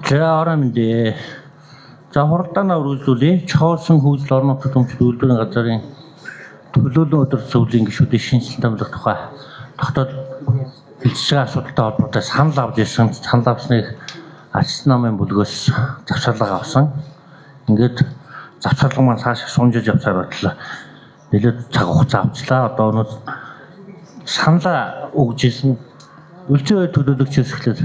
За орой мэндэ. За хуралдаанаа үргэлжлүүлье. Чоолсон хүйсэл орон нутгийн төмөчд үйлдвэрийн газрын төлөөлөн өдөр зөвлөлийн гишүүдийн шинжилсэн томилох тухай тогтоол хэлцэж байгаа асуудалтай холбоотой санал авч ирсэн. Санал авсныг Ач намын бүлгөөс завсарлага авсан. Ингээд завсарлага маань цааш сунжиж явсаар байтлаа. Нэлээд цаг хугацаа авчлаа. Одоо өнөө саналаа өгж ирсэн. Үлзий төлөөлөгчөөс эхлээд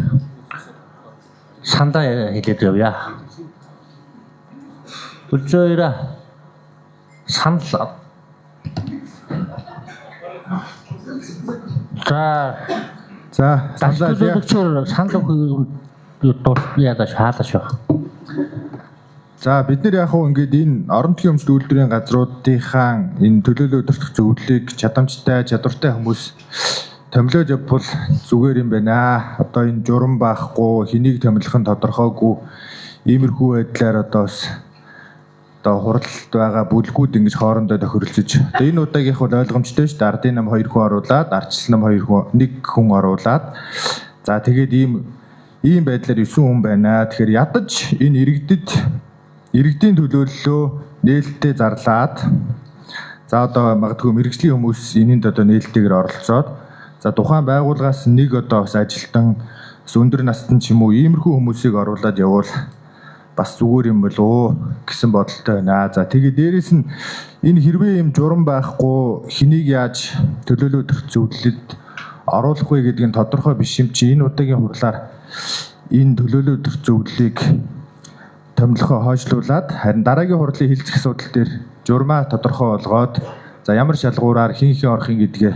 сандаа хэлээд явъя. Үлзий санал. За За саналаа хэлье. төлөөлөгчөөр санал өгөхийг дуусна шаалаа шүү. За бид нэр яг хуу ингээд энэ орон нутгийн өмчт үйлдвэрийн газруудынхаа энэ төлөөлөл өдөртөх зөвлөлийг чадамжтай, чадвартай хүмүүс томилоод явбал зүгээр юм байна. Одоо энэ журам байхгүй, хэнийг томилох нь тодорхойгүй иймэрхүү байдлаар одоо бас одоо хуралд байгаа бүлгүүд ингэж хоорондоо тохиролцож. Одоо энэ удаагийнх бол ойлгомжтой шүү дээ. Ардын нам 2 хүн оруулаад, ардчилсан нам 2 хүн, 1 хүн оруулаад. За тэгээд ийм байдлаар 9 хүн байна. Тэгэхээр ядаж энэ иргэдийн төлөөллөө нээлттэй зарлаад, за одоо магадгүй мэргэжлийн хүмүүс энэнд одоо нээлттэйгээр оролцоод, за тухайн байгууллагаас нэг одоо бас ажилтан бас өндөр настан ч юм уу иймэрхүү хүмүүсийг оруулаад явбал бас зүгээр юм болов уу гэсэн бодолтой байна. За тэгээд дээрэс нь энэ хэрвээ юм журам байхгүй хэнийг яаж төлөөлөл өдөрт зөвлөлд оруулах вэ гэдэг нь тодорхой биш юм чи энэ удаагийн хурлаар энэ төлөөлөл өдөрт зөвлөлийг томилхоо хойшлуулад харин дараагийн хурлын хилцэх асуудал дээр журмаа тодорхой болгоод, за ямар шалгуураар хэн хэн орох юм гэдгээ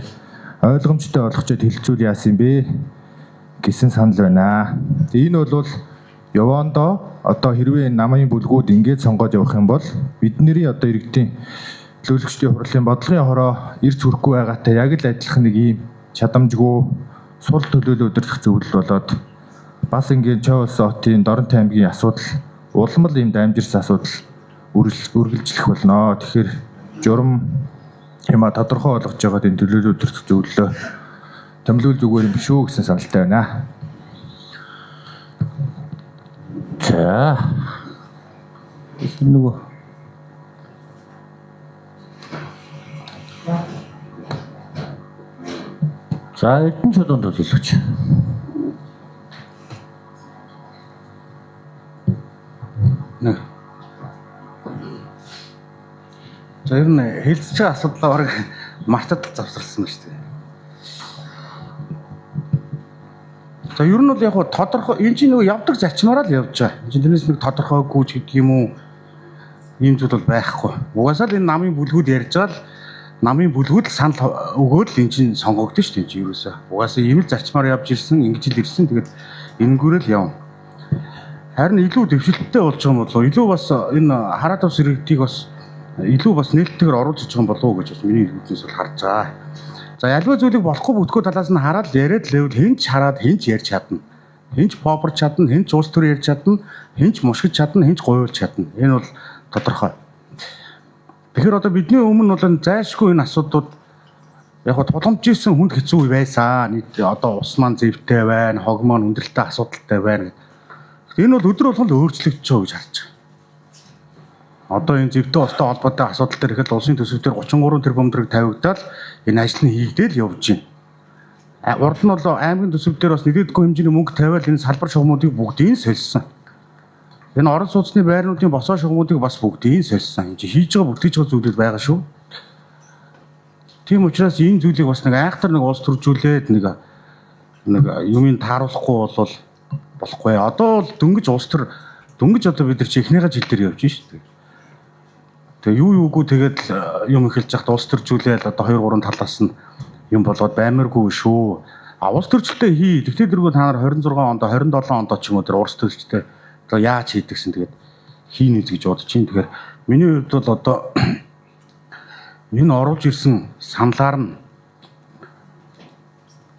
ойлгомжтой болгочоод хилцүүл яасан юм бэ гэсэн санал байна. Энэ бол явондоо одоо хэрвээ энэ намын бүлгүүд ингээд сонгоод явах юм бол бидний одоо иргэдийн төлөөлөгчдийн хурлын бодлогын хороо эрс хүрэхгүй байгаатай яг л адилхан нэг ийм чадамжгүй сул төлөөлөл удирдах зөвлөл болоод бас ингээд Чоолсон хотын Дорнот аймгийн асуудал улам л ийм дамжирсан асуудал үргэлжлэх болно. Тэгэхээр журам юма тодорхой болгож байгаа энэ төлөөлөл удирдах зөвлөлөө томилол зүгээр юм биш үү гэсэн саналтай байна. За нөгөө за Эрдэнэ чулуун төлөөлөгч. За ер нь хэлцэж байгаа асуудлаа бараг мартад л завсарласан ба шүү дээ. За ер нь бол яг тодорхой энэ чинь нөгөө явдаг зарчмаараа л явж байгаа. Энэ чинь тэрнээс нэг тодорхойгүй ч гэдэг юм уу ийм зүйл бол байхгүй. Угаасаа л энэ намын бүлгүүд ярьж байгаа л намын бүлгүүд л санал өгөөд л энэ чинь сонгогдсон шүү дээ. Энэ чинь ерөөсөө. Угаасаа ийм л зарчмаар явж ирсэн, ингэж л ирсэн. Тэгээд энэнгүүрэл явна. Харин илүү дэвшилттэй болж байгаа юм болов уу? Илүү бас энэ хараад ус иргэдийг бас илүү бас нээлттэйгээр оруулж иж байгаа юм болов уу гэж бас миний үүднээс бол харж байгаа. За альва зүйлийг болохгүй бүтгөө талаас нь хараад яриад л байвал хэн ч хараад хэн ч ярьж чадна. Хэн ч попорч чадна, хэн ч улс төр ярьж чадна, хэн ч мушгиж чадна, хэн ч гуйлж чадна. Энэ бол тодорхой. Тэгэхээр одоо бидний өмнө бол зайлшгүй энэ асуудлууд яг го тулгамж исэн хүнд хэцүү үе байсан. Нийт одоо ус маань зэвтэй байна, хог маань өндөрлөлтэй асуудалтай байна. Энэ бол өдөр болгон л өөрчлөгдөж байгаа гэж харж байгаа. Одоо энэ зэвтэй устай холбоотой асуудал дээр ихэд улсын төсөв дээр 33 тэрбум төгрөг тавигдаад энэ ажил нь хийгдэл явж байна. Урд нь бол аймгийн төсөв дээр бас нэгддэггүй хэмжээний мөнгө тавиал энэ салбар шугамуудыг бүгдийг сольсон. Энэ орон сууцны байрнуудын босоо шугамуудыг бас бүгдийг сольсон. Энэ хийж байгаа бүтгэж байгаа зүйлүүд байгаа шүү. Тийм учраас энэ зүйлийг бас нэг айхтар нэг улс төржүүлээд нэг нэг юмыг тааруулахгүй бол болохгүй. Одоо бол дөнгөж улс төр дөнгөж одоо бид нар чи эхнийхээ жил дээр явж шүү дээ. Тэгээ юу юугүй тэгээд юм эхэлж яхад улс төржүүлээл одоо 2 3 талаас нь юм болоод баймаргүй шүү. А улс төрчлөлтөө хий. Тэгтээ дэргүү та нар 26 онд 27 онд ч юм уу тэр улс төрчлөлтөө одоо яаж хийдэгсэн тэгээд хийнэ гэж бодож чинь. Тэгэхээр миний хувьд бол одоо энэ оруулж ирсэн саналаар нь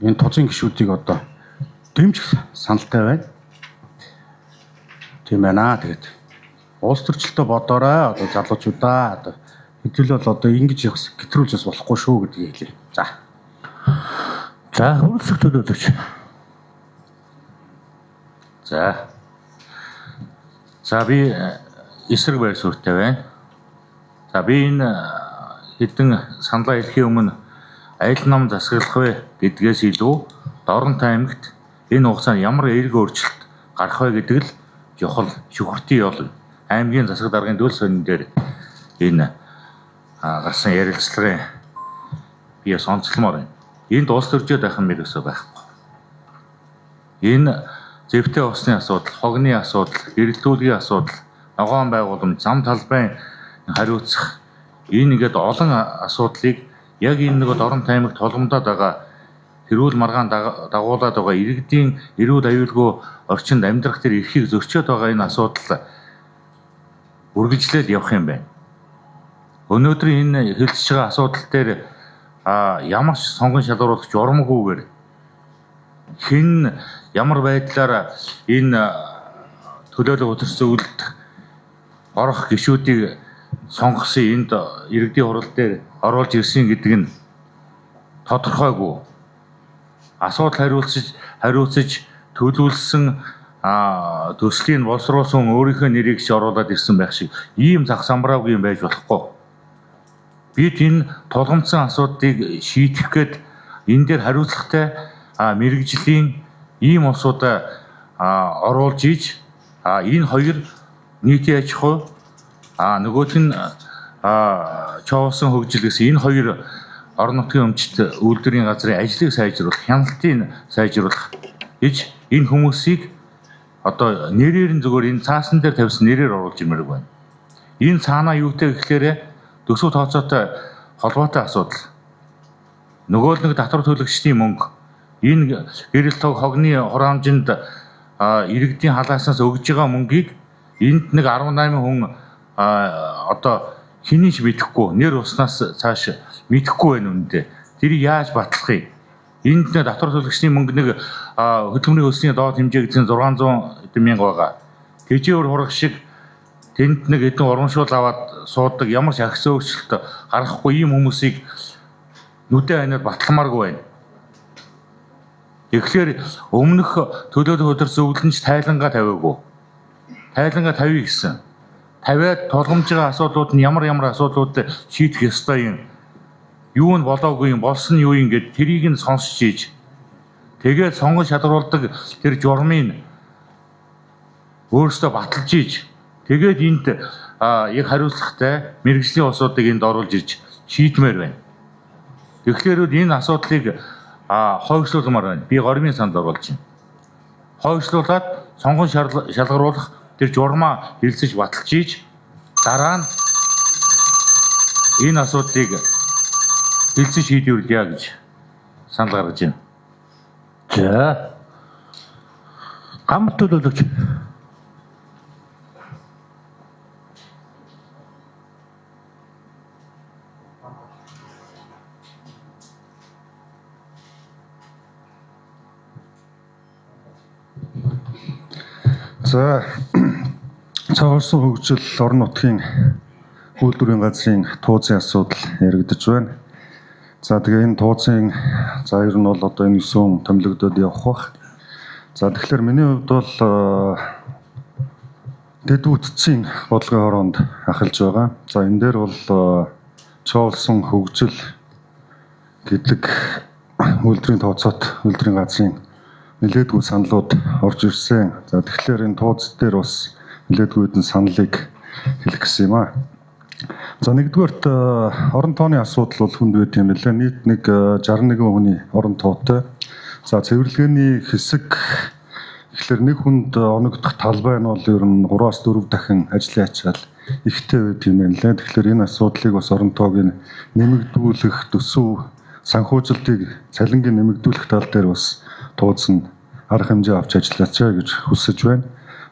энэ тузын гишүүдийг одоо дэмжих саналтай байна. Тийм байна. Тэгээд улс төрчлөлтөө бодоорой. Одоо залуучуудаа одоо хэдүүл бол одоо ингэж гэтрүүлж бас болохгүй шүү гэдгийг хэлье. За. За, хөрөлцөх төлөөлөгч. За. За би эсрэг байр суурьтай байна. За би энэ хэдэн саналаа хэлэхийн өмнө аль ном засаглах вэ гэдгээс илүү Дорнот аймагт энэ хугацаанд ямар эерэг өөрчлөлт гарах вэ гэдэг л чухал шүхэртийн ёл. Аймгийн засаг даргын төл сонин дээр энэ гарсан ярилцлагын би бас онцлмоор байна. Энд улс төржөөд байх юм ерөөсөө байхгүй. Энэ зэвтэй усны асуудал, хогны асуудал, гэрэлтүүлгийн асуудал, ногоон байгууламж, зам талбайн хариуцах энэ ингээд олон асуудлыг яг энэ нэг Дорнот аймагт толгомдоод байгаа тэрүүл маргаан дагуулад байгаа иргэдийн эрүүл аюулгүй орчинд амьдрах тэр эрхийг зөрчөөд байгаа энэ асуудал үргэлжлээд явах юм байна. Өнөөдрийн энэ хэлцэж байгаа асуудал дээр ямар ч сонгон шалгаруулах журамгүйгээр хэн ямар байдлаар энэ төлөөлөх өтөрс зөвлөлд орох гишүүдийг сонгосон энд иргэдийн хурал дээр оруулж ирсэн гэдэг нь тодорхойгүй. Асуудал хариуцаж төлөвлөсөн төслийн боловсруулсан өөрийнхөө нэрийг ч оруулаад ирсэн байх шиг ийм зах самбраагүй юм байж болохгүй. Бид энэ тулгамдсан асуудлыг шийдэх гээд энэ дээр хариуцлагатай мэргэжлийн ийм улсуудаа оруулж иж энэ хоёр нийтийн аж ахуй нөгөөх нь чоолсон хөгжил гэсэн энэ хоёр орон нутгийн өмчт үйлдвэрийн газрын ажлыг сайжруулах, хяналтыг сайжруулах гэж энэ хүмүүсийг одоо нэрээр нь зүгээр энэ цаасан дээр тавьсан нэрээр оруулж ирмээр байна. Энэ цаанаа юутай гэхлээрэ төсөв тооцоотой холбоотой асуудал. Нөгөө л нэг татвар төлөгчдийн мөнгө энэ гэрэл тог хогны хураамжинд иргэдийн халааснаас өгж байгаа мөнгийг энд нэг 18 хүн одоо хэний ч мэдэхгүй нэр уснаас цааш мэдэхгүй байна үнэндээ. Тэрийг яаж батлах юм? Энд нэг татвар төлөгчдийн мөнгө нэг хөдөлмөрийн хөлсний доод хэмжээ гэсэн 600 мянга байгаа. Тэжээвэр хураг шиг тэнд нэг хэдэн урамшуул аваад суудаг ямар ч агс өөрчлөлт гаргахгүй ийм хүмүүсийг нүдэн аниад батламааргүй байна. Тэгэхээр өмнөх төлөөлөх өдөр зөвлөлнч тайлангаа тавиагүй. Тайлангаа тавья гэсэн. Тавиад тулгамж байгаа асуудлууд нь ямар ямар асуудлууд шийдэх ёстой юм. Юу нь болоогүй юм, болсон нь юу юм гэд тэрийг нь сонсч ийж. Тэгээд сонгон шалгаруулдаг тэр журмыг өөрсдөө баталж ийж. Тэгээд энд яг хариуцлагатай мэргэжлийн улсуудыг энд оруулж ирж шийдмээр байна. Тэгэхээр энэ асуудлыг хойшлуулмаар байна. Би гормын санд оруулж байна. Хойшлуулад сонгон шалгаруулах тэр журмаа хилцэж баталж ийж дараа нь энэ асуудлыг хилцэн шийдвэрлэе гэж санал гаргаж байна. За. Гамбат төлөөлөгч. За, цоолсон хөгжил орон нутгийн үйлдвэрийн газрын туузын асуудал яригдаж байна. За тэгээ энэ тууцын за ер нь бол одоо энэ 9 томилогдоод явах бах. За тэгэхээр миний хувьд бол дэд бүтцийн бодлогын хороонд ахалж байгаа. За энэ дээр бол цоолсон хөгжил гэдэг үйлдвэрийн тооцоот үйлдвэрийн газрын нэлээдгүй саналууд орж ирсэн. За тэгэхээр энэ тууц дээр бас нэлээдгүй хэдэн саналыг хэлэх гэсэн юм аа. За нэгдүгээрт орон тооны асуудал бол хүнд байт юм билээ. Нийт нэг 61 хүний орон тоотой. За цэвэрлэгээний хэсэг тэгэхээр нэг хүнд оногдох талбай нь бол ер нь 3-4 дахин ажлын ачаал ихтэй байт юм байна лээ. Тэгэхээр энэ асуудлыг бас орон тоог нэмэгдүүлэх, төсөв санхүүжилтийг цалингийн нэмэгдүүлэх тал дээр бас тууцсан арга хэмжээ авч ажиллаач гэж хүсэж байна.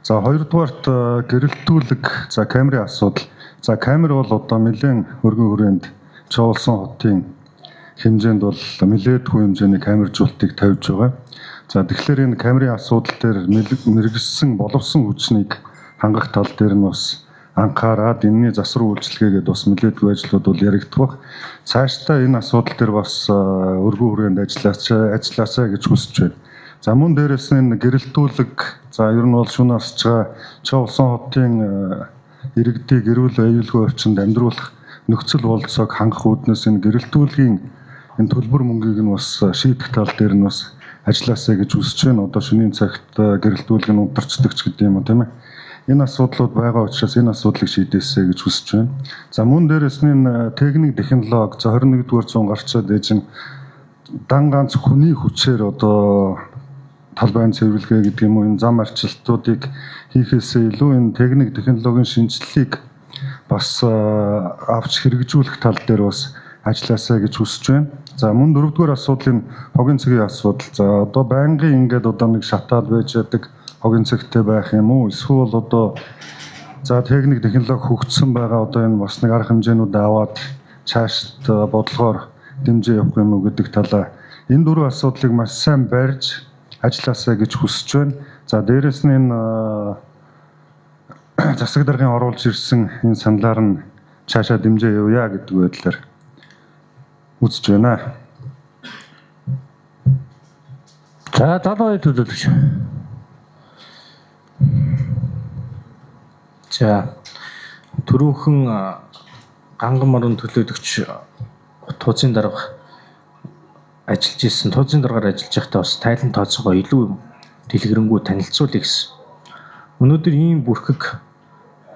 За хоёрдугаарт гэрэлтүүлэг, за камерын асуудал. За камер бол одоо нэлээд өргөн хүрээнд Чоолсон хотын хэмжээнд бол нэлээдгүй хэмжээний камержуултыг тавьж байгаа. За тэгэхээр энэ камерын асуудал дээр мэргэссэн боловсон хүчнийг хангах тал дээр нь бас анхаарад энэний засвар үйлчилгээгээд бас нэлээдгүй ажлууд бол яригдах бах. Цаашдаа энэ асуудал дээр бас өргөн хүрээнд ажиллаасаа гэж хүсэж байна. За мөн дээрэс нь энэ гэрэлтүүлэг, за ер нь бол шөнө асч байгаа Чоолсон хотын иргэдийг эрүүл аюулгүй орчинд амьдруулах нөхцөл бололцоог хангах үүднээс энэ гэрэлтүүлгийн энэ төлбөр мөнгийг нь бас шийдэх тал дээр нь бас ажилласаа гэж хүсэж байна. Одоо шөнийн цагт гэрэлтүүлэг нь унтарчдаг ч гэдэг юм уу, тийм ээ. Энэ асуудлууд байгаа учраас энэ асуудлыг шийдээсэй гэж хүсэж байна. За мөн дээрэс нь энэ техник технологи, за 21-р зуун гарчаад ээж нь дан ганц хүний хүчээр одоо талбайн цэвэрлэгээ гэдэг юм уу, энэ зам арчилтуудыг хийхээсээ илүү энэ техник технологийн шинжилгээг бас авч хэрэгжүүлэх тал дээр бас ажилласаа гэж хүсэж байна. За мөн дөрөвдүгээр асуудал нь хогийн цагийн асуудал. За одоо байнгын ингээд одоо нэг шатаал байж яадаг хогийн цагтай байх юм уу? Эсвэл одоо за техник технологи хөгжсөн байгаа одоо энэ бас нэг арга хэмжээнүүд аваад цаашд бодлогоор дэмжиж явах юм уу гэдэг талаа энэ дөрвөн асуудлыг маш сайн барьж ажилласаа гэж хүсэж байна. За дээрэс нь энэ засаг даргын оруулж ирсэн энэ саналаар нь цаашаа дэмжиж явъя гэдэг байдлаар үзэж байна. За залуу төлөөлөгч. За түрүүхэн Ганган морон төлөөлөгч тууцын дарга ажиллаж исэн. Тууцын даргаар ажиллаж байхдаа бас тайлан тооцоогоо илүү дэлгэрэнгүй танилцуулъя гэсэн. Өнөөдөр ийм бүрхэг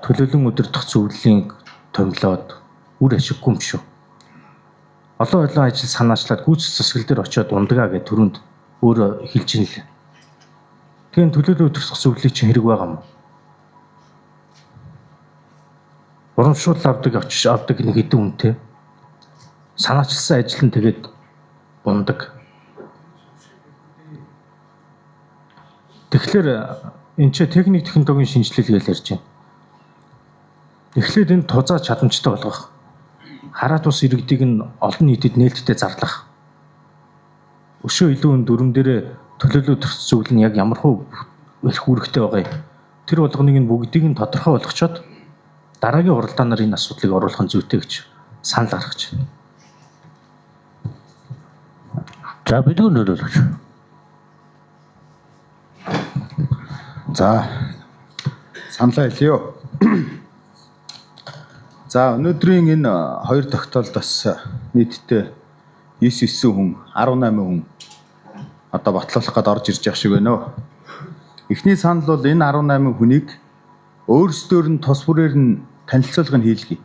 төлөөлөн удирдах зөвлөлийн томилоод үр ашиггүй юм шүү. Олон олон ажил санаачлаад гүйцэтгэх засаглал дээр очиод ундгаа гэж түрүүнд өөрөө хэлж ин л. Тэгэхээр төлөөлөн удирдах зөвлөлийн чинь хэрэг байгаа юм уу? Урамшуул авдаг очиж авдаг нэг хэдэн үнэтэй. Санаачилсан ажил нь тэгээд ундаг. Тэгэхээр энэ ч техник технологийн шинжилэл гэж ярьж байна. Эхлээд энэ тузаа чадамжтай болгох. Хараат ус иргэдийг нь олон нийтэд нээлттэй зарлах. Өшөө илүү энэ дүрм дээрээ төлөөлөл төрц зөвлөл нь яг ямар хуу эрх үүрэгтэй байгаа юм. Тэр болгоныг нь бүгдийг нь тодорхой болгочоод дараагийн уралдаанаар энэ асуудлыг оруулах нь зүйтэй гэж санал гаргаж байна. За бидгүй төлөөлөгч. За саналаа хэлье. За өнөөдрийн энэ хоёр тогтоолд бас нийтдээ 9 хүн, 18 хүн одоо батлуулах гээд орж ирж байгаа шиг байна. Эхний санал бол энэ 18 хүнийг өөрсдөөр нь тус бүрээр нь танилцуулга нь хийлгэе.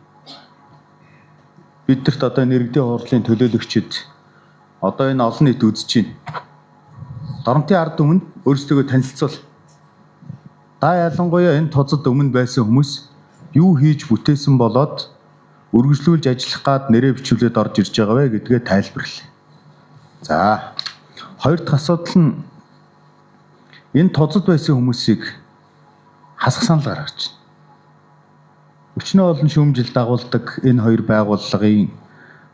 Бидэрт одоо нэрэгдийн хурлын төлөөлөгчид одоо энэ олон нийт үзэж байна. Доромтын ард түмэнд өөрсдөө танилцуул. Та ялангуяа энэ тузад өмнө байсан хүмүүс юу хийж бүтээсэн болоод үргэлжлүүлж ажиллах гад нэрээ бичүүлээд орж ирж байгаа вэ гэдгээ тайлбарлая. За хоёр дахь асуудал нь энэ тузад байсан хүмүүсийг хасах санал гаргаж байна. Өчнөө олон шүүмжил дагуулдаг энэ хоёр байгууллагын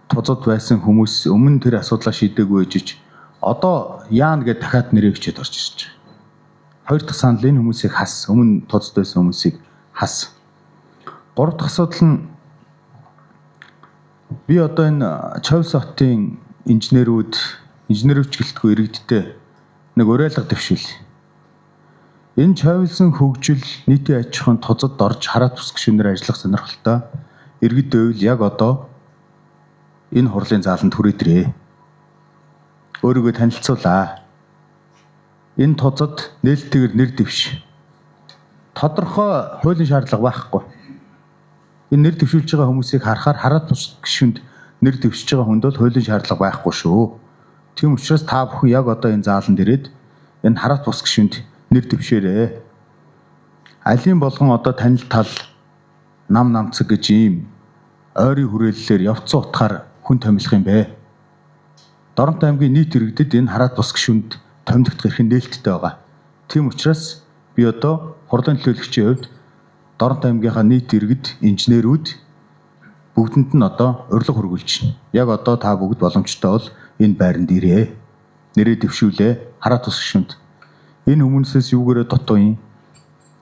тузад байсан хүмүүс өмнө тэр асуудлаа шийдээгүй ээжиж одоо яана гэж дахиад нэрээ бичээд орж ирж байгаа. Хоёр дахь санал энэ хүмүүсийг хас, өмнө тузад байсан хүмүүсийг хас. Гурав дахь асуудал нь би одоо энэ Човс хотын инженерүүд, инженерүүч гэлтгүй иргэдтэй нэг уриалга дэвшүүл. Энэ Човлсон хөгжил нийтийн аж ахуйн тузад орж хараат бүс гишүүнээр ажиллах сонирхолтой иргэд байвал яг одоо энэ хурлын зааланд хүрээдрээ. Өөрийгөө танилцуулаа. Энэ тузад нээлттэйгээр нэр дэвш. Тодорхой хуулийн шаардлага байхгүй. Энэ нэр дэвшүүлж байгаа хүмүүсийг харахаар хараат бус гишүүнд нэр дэвшиж байгаа хүнд бол хуулийн шаардлага байхгүй шүү. Тийм учраас та бүхэн яг одоо энэ зааланд ирээд энэ хараат бус гишүүнд нэр дэвшээрэй. Алийн болгон одоо танил тал нам намцаг гэж ийм ойрын хүрээллээр явцсан утгаар хүн томилох юм бэ. Доронт аймгийн нийт иргэдэд энэ хараат бус гишүүнд томилогдох эрх нь нээлттэй байгаа. Тийм учраас би одоо хурлын төлөөлөгчийн хувьд Доронт аймгийнхаа нийт иргэд, инженерүүд бүгдэнд нь одоо урилга хүргүүлж байна. Яг одоо та бүгд боломжтой бол энэ байранд ирээ. Нэрээ дэвшүүлээ. Хараат бус гишүүнд. Энэ хүмүүсээс юугээрээ дутуу юм?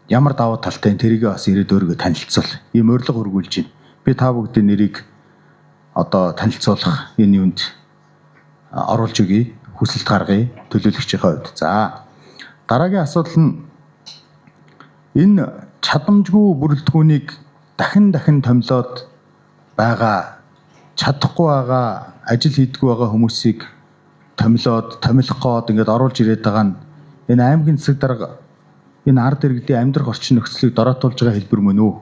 Ямар давуу талтай тэрийгээ бас ирээд өөрийгөө танилцуул. Ийм урилга хүргүүлж байна. Би та бүгдийн нэрийг одоо танилцуулах энэ юунд оруулж өгье. Хүсэлт гаргая төлөөлөгчийн хувьд. За дараагийн асуудал нь энэ чадамжгүй бүрэлдэхүүнийг дахин дахин томилоод байгаа, чадахгүй байгаа, ажил хийдэггүй байгаа хүмүүсийг томилоод, томилох гээд ингээд оруулж ирээд байгаа нь энэ аймгийн засаг дарга энэ ард иргэдийн амьдрах орчин нөхцөлийг дороотуулж байгаа хэлбэр мөн үү?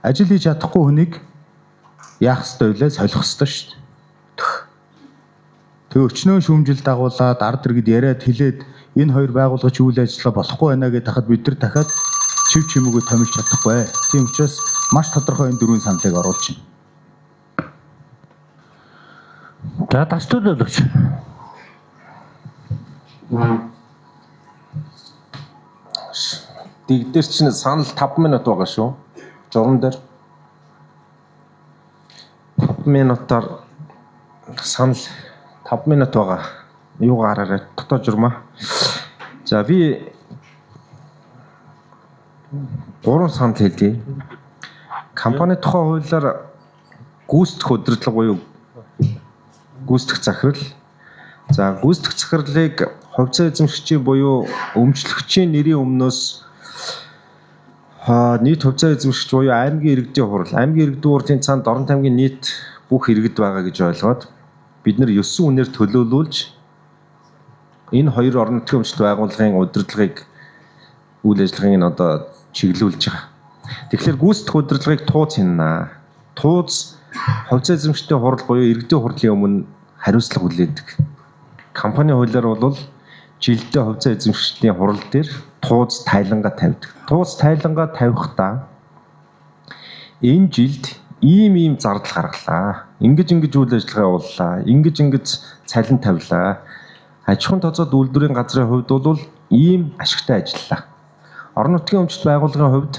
Ажил хийж чадахгүй хүнийг яах ёстой вэ? Солих ёстой шүү дээ. Тэгээ өчнөө шүүмжил дагуулад ард иргэд яриад хэлээд энэ хоёр байгууллагч үйл ажиллагаа болохгүй байна гэж тахад бид нар дахиад чив чимээгөө томилж чадахгүй. Тийм учраас маш тодорхой энэ дөрвөн саналыг оруулж байна. За тас төлөөлөгч. Дэг дээр чинь санал 5 минут байгаа шүү. Журам дээр 5 минутаар санал 5 минут байгаа. Юу гараарай дотоод журмаа. За би 3 санал хэлье. Компани тухай хуулиар гүйцэтгэх удирдлага буюу гүйцэтгэх захирал. За гүйцэтгэх захирлыг хувьцаа эзэмшигчийн буюу өмчлөгчийн нэрийн өмнөөс нийт хувьцаа эзэмшигч буюу аймгийн иргэдийн хурал, аймгийн иргэдийн хурлын цаанд Дорнот аймгийн нийт бүх иргэд байгаа гэж ойлгоод бид нар 9 үнээр төлөөлүүлж энэ хоёр орон нутгийн өмчлөлт байгууллагын удирдлагыг үйл ажиллагааг нь одоо чиглүүлж байгаа. Тэгэхээр гүйцэтгэх удирдлагыг тууц хийнэ. Тууц хувьцаа эзэмшигчдийн хурал буюу иргэдийн хурлын өмнө хариуцлага хүлээдэг. Компани хуулиар бол жилдээ хувьцаа эзэмшигчдийн хурал дээр тууз тайлангаа тавьдаг. Тууз тайлангаа тавихтаа энэ жилд ийм зардал гаргалаа. Ингэж ингэж үйл ажиллагаа явууллаа. Ингэж ингэж цалин тавилаа. Аж ахуйн тооцоод үйлдвэрийн газрын хувьд бол ийм ашигтай ажиллалаа. Орон нутгийн өмчлөлт байгууллагын хувьд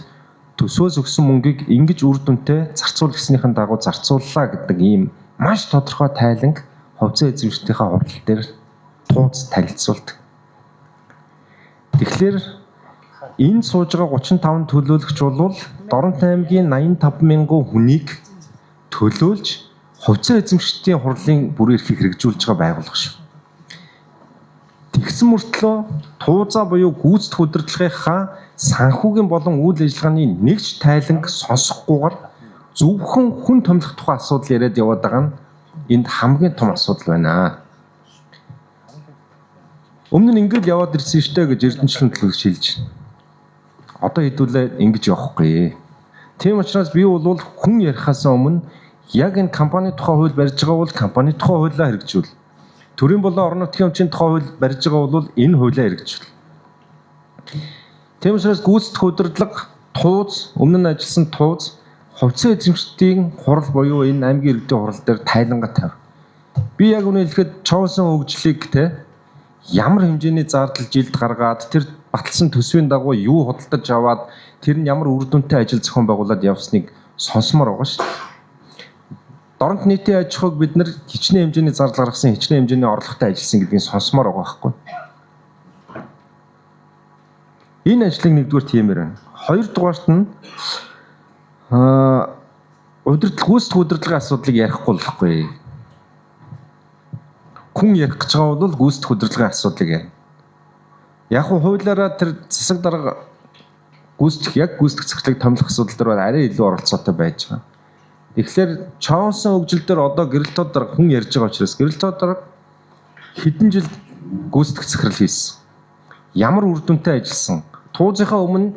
төсвөөс өгсөн мөнгийг ингэж үр дүнтэй зарцуул гэснийхэн дагуу зарцууллаа гэдэг ийм маш тодорхой тайланг хувьцаа эзэмшигчдийнхээ хурал дээр тууз танилцуулдаг. Тэгэхээр энэ сууж байгаа 35 төлөөлөгч бол Дорнот аймгийн 85 мянган хүнийг төлөөлж хувьцаа эзэмшигчдийн хурлын бүр эрхийг хэрэгжүүлж байгаа байгууллага шүү. Тэгсэн мөртлөө туузаа буюу гүйцэтгэх удирдлагынхаа санхүүгийн болон үйл ажиллагааны нэгч тайланг сонсохгүйгээр зөвхөн хүн томилох тухай асуудал яриад яваад байгаа нь энд хамгийн том асуудал байна. Өмнө нь ингэж яваад ирсэн штэ гэж эрдэнэчлэн төлөөлөгч хэлж байна. Одоо хэдүүлээ ингэж явахгүй. Тийм учраас би бол хүн ярихаас өмнө яг энэ компани тухай хууль барьж байгаа бол компани тухай хуулиа хэрэгжүүл. Төрийн болон орон нутгийн өмчийн тухай хууль барьж байгаа бол энэ хуулиа хэрэгжүүл. Тийм учраас гүйцэтгэх удирдлага тууз, өмнө нь ажилласан тууз хувьцаа эзэмшигчдийн хурал буюу энэ аймгийн иргэдийн хурал дээр тайлангаа тавь. Би яг үнэ хэлэхэд чоосон хөгжлийг те ямар хэмжээний зардал жилд гаргаад тэр баталсан төсвийн дагуу юу худалдаж аваад тэр нь ямар үр дүнтэй ажил зохион байгуулад явсныг сонсомоор байгаа шүү дээ. Дорнот нийтийн аж ахуйг бид нар хичнээн хэмжээний зардал гаргасан, хичнээн хэмжээний орлоготой ажилласан гэдгийг сонсомоор байгаа байхгүй. Энэ ажлыг нэгдүгээр тиймэр байна. Хоёрдугаарт нь удирдлага гүйцэтгэх удирдлагын асуудлыг ярихгүй болохгүй. Хүн ярих гэж байгаа бол гүйцэтгэх удирдлагын асуудлыг ярина. Яг нь хуулиараа тэр засаг дарга гүйцэтгэх яг гүйцэтгэх захирлыг томилох асуудал дээр арай илүү оролцоотой байж байгаа. Тэгэхээр чоонсон хөгжил дээр одоо гэрэлтүүд дарга хүн ярьж байгаа учраас гэрэлтүүд дарга хэдэн жил гүйцэтгэх захирал хийсэн. Ямар үр дүнтэй ажилласан. Туузынхаа өмнө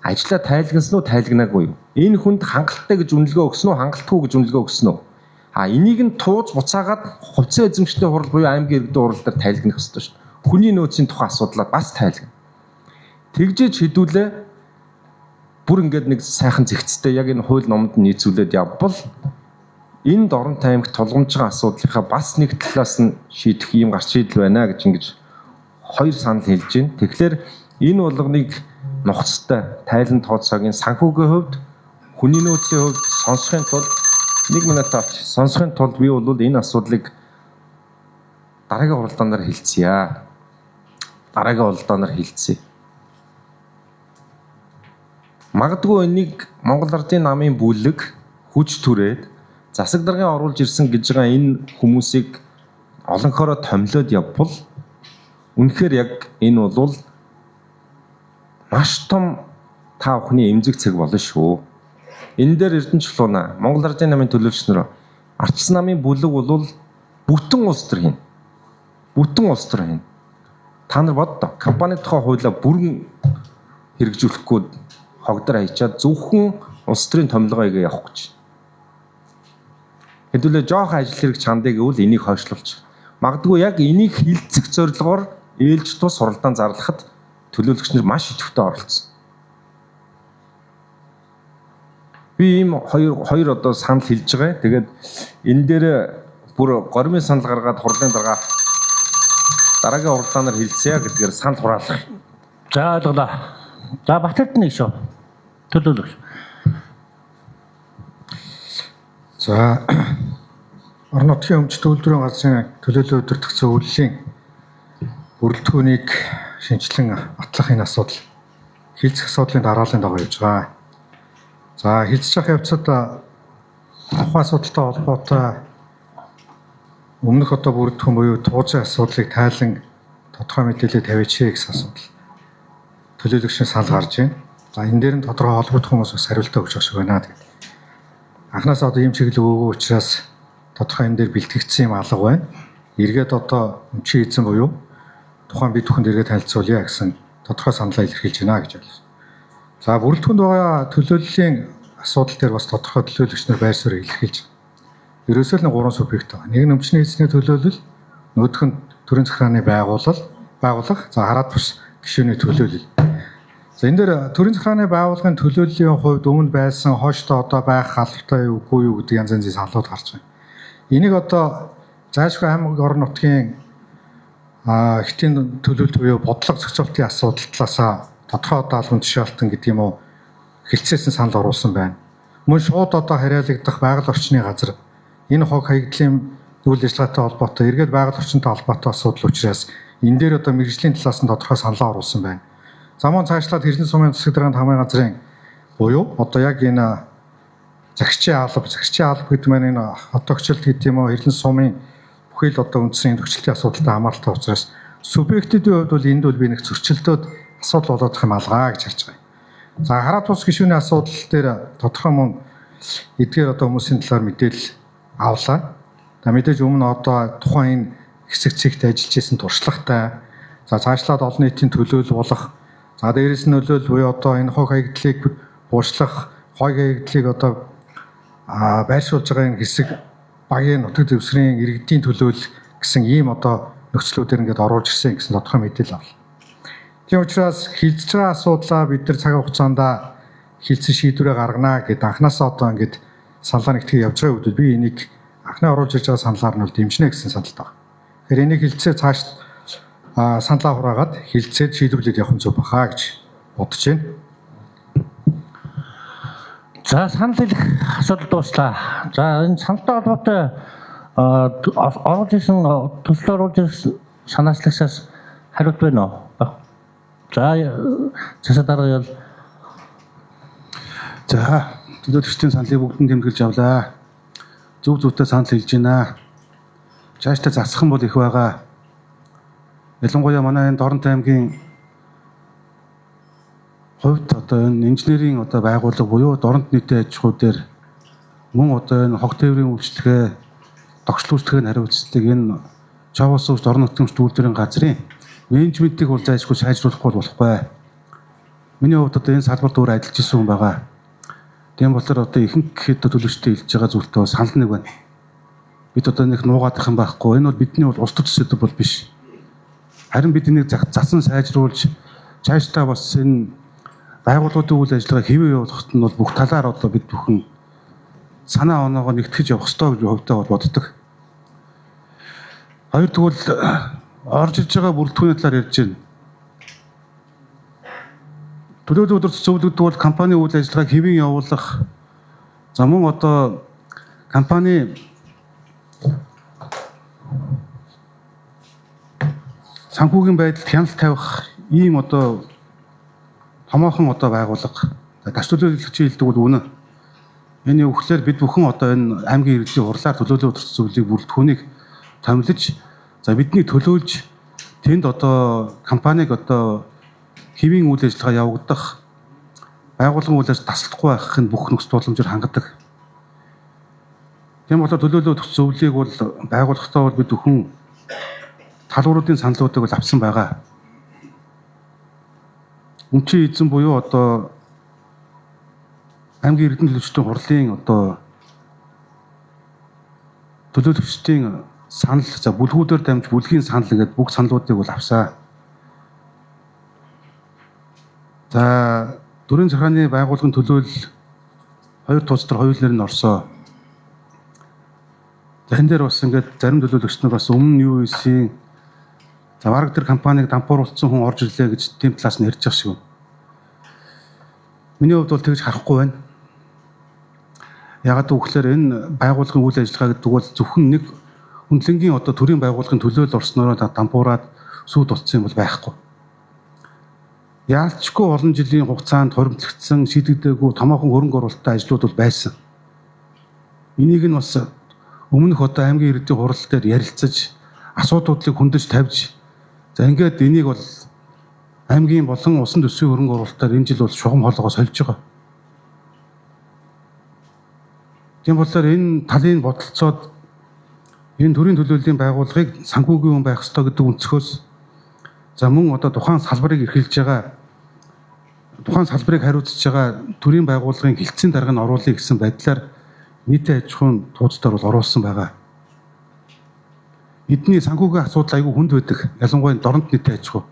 Ажлаа тайлгнасан уу, тайлгнаагүй юу? Энэ хүнд хангалттай гэж үнэлгээ өгсөн үү, хангалтгүй гэж үнэлгээ өгсөн үү? А энийг нь тууз буцаагаад хувьцаа эзэмшигчдийн хурал буюу аймгийн иргэдийн хурал дээр тайлгнах ёстой шүү. Хүний нөөцийн тухай асуудлаа бас тайлгна. Тэгжээж хэдүүлээ бүр ингээд нэг сайхан зэгцтэй яг энэ хууль номонд нийцүүлээд явбал энэ Дорнот аймагт тулгамж байгаа асуудлынхаа бас нэг талаас нь шийдэх ийм гарч шийдэл байна гэж ингэж хоёр санал хэлж байна. Тэгэхээр энэ болгоныг нухацтай тайлан тооцоогийн санхүүгийн хувьд, хүний нөөцийн хувьд сонсохын тулд 1 минут авч сонсохын тулд би бол энэ асуудлыг дараагийн хуралдаанаар хэлцье. Дараагийн хуралдаанаар хэлцье. Магадгүй энийг Монгол Ардын намын бүлэг хүч түрээд засаг даргын оруулж ирсэн гэж байгаа энэ хүмүүсийг олонхороо томилоод явбал үнэхээр яг энэ бол маш том та бүхний эмзэг цаг болно шүү. Энэ дээр Эрдэнэ Чулууна Монгол Ардын намын төлөөлөгч нар Арчсан намын бүлэг бол бүтэн улс төр хийнэ. Бүтэн улс төр хийнэ. Та нар боддоо компани тухай хуулиа бүрэн хэрэгжүүлэхгүй хогдор хайчаад зөвхөн улс төрийн томилгоо хийгээ явах гэж. Хэдүүлээ жоох ажил хэрэг чандыг гэвэл энийг хойшлуулчих. Магадгүй яг энийг хилцэх зорилгоор ээлж тус суралдаан зарлахад төлөөлөгч нар маш идэвхтэй оролцсон. Би ийм хоёр одоо санал хэлж байгаа. Тэгээд энэ дээр бүр гормын санал гаргаад хурлын дарга дараагийн хуралдаанаар хэлцье гэдгээр санал хураалах. За ойлголоо. За Батэрдэнэ шүү. Төлөөлөгч. За орон нутгийн өмчт үйлдвэрийн газрын төлөөлөл удирдах зөвлөлийн бүрэлдэхүүнийг шинэчлэн батлах энэ асуудал хилцэх асуудлын дарааллын дагуу явж байгаа. За хилцэж явах явцад тухайн асуудалтай холбоотой өмнөх одоо бүрэлдэхүүн буюу туузын асуудлыг тайлан тодорхой мэдээлэл тавиач гэсэн асуудал төлөөлөгчийн санал гарч байна. За энэ дээр нь тодорхой холбогдох хүмүүс бас хариултаа өгч байгаа шиг байна. Тэгээд анхнаасаа одоо ийм чиглэл өгөөгүй учраас тодорхой энэ дээр бэлтгэгдсэн юм алга байна. Эргээд одоо өмчийн эзэн буюу тухайн бид бүхэнд эргээд танилцуулъя гэсэн тодорхой саналаа илэрхийлж байна гэж ойлголоо. За бүрэлдэхүүнд байгаа төлөөллийн асуудал дээр бас тодорхой төлөөлөгч нар байр суурь илэрхийлж байна. Ерөөсөө л нэг 3 субъект байгаа. Нэг нь өмчний эзний төлөөлөл, нөгөөх нь төрийн захиргааны байгууллага, за хараад бус гишүүний төлөөлөл. За энэ дээр төрийн захиргааны байгууллагын төлөөллийн хувьд өмнө байсан хойштоо одоо байх албатай юу үгүй юу гэдэг янз янзын саналууд гарч байна. Энийг одоо зайлшгүй аймаг орон нутгийн хэтийн төлөөлөлт буюу бодлого зохицуултын асуудал талаасаа тодорхой одоо албан тушаалтан гэдэг юм уу хэлцээсэн санал оруулсан байна. Мөн шууд одоо хариалагдах байгаль орчны газар энэ хог хаягдлын үйл ажиллагаатай холбоотой эргээд байгаль орчинтой холбоотой асуудал учраас энэ дээр одоо мэргэжлийн талаас нь тодорхой саналаа оруулсан байна. За мөн цаашлаад Хэрдэн сумын засаг даргын хамын газрын буюу одоо яг энэ захирчийн алба гэдэг маань энэ хотогчлолт гэдэг юм уу Хэрдэн сумын бүхий л одоо үндсэн төгчлөлтийн асуудалтай хамааралтай учраас субъектүүдийн хувьд бол энд бол би нэг зөрчилдөөд асуудал болоод их юм алгаа гэж харж байгаа. За хараад тус гишүүний асуудал дээр тодорхой мөн эдгээр одоо хүмүүсийн талаар мэдээлэл авлаа. За мэдээж өмнө одоо тухайн энэ хэсэг цэгт ажиллаж исэн туршлагатай. За цаашлаад олон нийтийн төлөөлөл болох. За дээрээс нь нөлөөлөл буюу одоо энэ хог хаягдлыг буучлах, хог хаягдлыг одоо байршуулж байгаа энэ хэсэг багийн нутаг дэвсгэрийн иргэдийн төлөөлөл гэсэн ийм одоо нөхцлүүдээр ингээд оруулж ирсэн гэсэн тодорхой мэдээлэл авлаа. Тийм учраас хилцэж байгаа асуудлаа бид нар цаг хугацаанд хилцэн шийдвэрээ гаргана гэд анханасаа одоо ингээд саналаа нэгтгэх явж байгаа үед би энийг анхны оруулж ирж байгаа саналаар нь бол дэмжинэ гэсэн саналтай байна. Тэгэхээр энийг хилцээ цааш саналаа хураагаад хилцээд шийдвэрлээд явах нь зөв баха гэж бодож байна. За санал хэлэх асуудал дууслаа. За энэ саналтай холбоотой оруулж ирсэн төсөл оруулж ирсэн санаачлагчаас хариулт байна уу? За засаг дарга бол за төлөөлөгчдийн саналыг бүгд нь тэмдэглэж авлаа. Зөв зөвтэй санал хэлж байна. Цаашдаа засах нь бол их байгаа. Ялангуяа манай энэ Дорнот аймгийн хувьд одоо энэ инженерийн одоо байгууллага буюу Дорнот нийтийн аж ахуй дээр мөн одоо энэ хог тээврийн үйлчилгээ, догшлын үйлчилгээний хариуцлагыг энэ Чаваас орон нутгийн үйлдвэрийн газрын менежментийг бол зайлшгүй сайжруулахгүй болохгүй. Миний хувьд одоо энэ салбарт өөр ажиллаж исэн хүн байгаа. Тийм болохоор одоо ихэнх төлөөлөгчтэй хэлж байгаа зүйлтэй санал нэг байна. Бид одоо нэг нуугаадах юм байхгүй. Энэ бол бидний бол улс төрч сэдв бол биш. Харин бид энийг засан сайжруулж цаашдаа бас энэ байгууллагуудын үйл ажиллагаа хэвээ явуулахад нь бол бүх талаар одоо бид бүхэн санаа оноогоо нэгтгэж явах ёстой гэж хувьдаа бол боддог. Хоёр тэгвэл орж иж байгаа бүрэлдэхүүний талаар ярьж байна. Төлөөлөл өдөрт зөвлөгдөг бол компани үйл ажиллагааг хэвийн явуулах, за мөн одоо компани санхүүгийн байдалд хяналт тавих ийм одоо томоохон одоо байгууллага. Таш төлөөлөгчийн хэлдэг бол үнэн. Энэ үгээр бид бүхэн одоо энэ аймгийн иргэдийн хурлаар төлөөлөл өдөрт зөвлөлийг бүрэлдэхүүнийг томилж, за бидний төлөөлж тэнд одоо компаниг одоо хэвийн үйл ажиллагаа явагдах, байгууллагын үйл ажиллагаа тасалдахгүй байх нь бүх нөхцөл тууламжаар хангадаг. Тийм болохоор төлөөлөл өдөрт зөвлөлийг бол байгууллагатай бол бид бүхэн талууруудын саналуудыг бол авсан байгаа. Өмчийн эзэн буюу одоо аймгийн эрдэнэ төлөвчдийн хурлын одоо төлөөлөгчдийн санал, за бүлгүүдээр дамж бүлгийн санал ингээд бүх саналуудыг бол авсан. За төрийн захиргааны байгууллагын төлөөлөл хоёр тууз дээр хоёул нэр нь орсоо. За энэ дээр бас ингээд зарим төлөөлөгч нар бас өмнө нь юу хийсэн, за бараг тэр компаниг дампууруулсан хүн орж ирлээ гэж тийм талаас нь ярьж байгаа шиг байна. Миний хувьд бол тэгж харахгүй байна. Ягаад гэвэл энэ байгууллагын үйл ажиллагаа гэдэг бол зөвхөн нэг хүндлэнгийн одоо төрийн байгууллагын төлөөлөл орснороо дампуураад сүйд болцсон юм бол байхгүй. Яалчгүй олон жилийн хугацаанд хоримтлагдсан, шийдэгдээгүй томоохон хөрөнгө оруулалттай ажлууд бол байсан. Энийг нь бас өмнөх одоо аймгийн иргэдийн хурал дээр ярилцаж, асуудлуудыг хөндөж тавьж, за ингээд энийг бол аймгийн болон усан төсвийн хөрөнгө оруулалтаар энэ жил бол шугам хоолойгоо сольж байгаа. Тийм болохоор энэ талын бодолцоод энэ төрийн төлөөллийн байгууллагыг санхүүгийн хүн байх ёстой гэдэг өнцгөөс за мөн одоо тухайн салбарыг эрхэлж байгаа, тухайн салбарыг хариуцж байгаа төрийн байгууллагын хэлтсийн дарга нь оруулъя гэсэн байдлаар нийтийн аж ахуйн тууцдаар бол оруулсан байгаа. Эдний санхүүгийн асуудал айгүй хүнд байдаг. Ялангуяа дорнот нийтийн аж ахуй.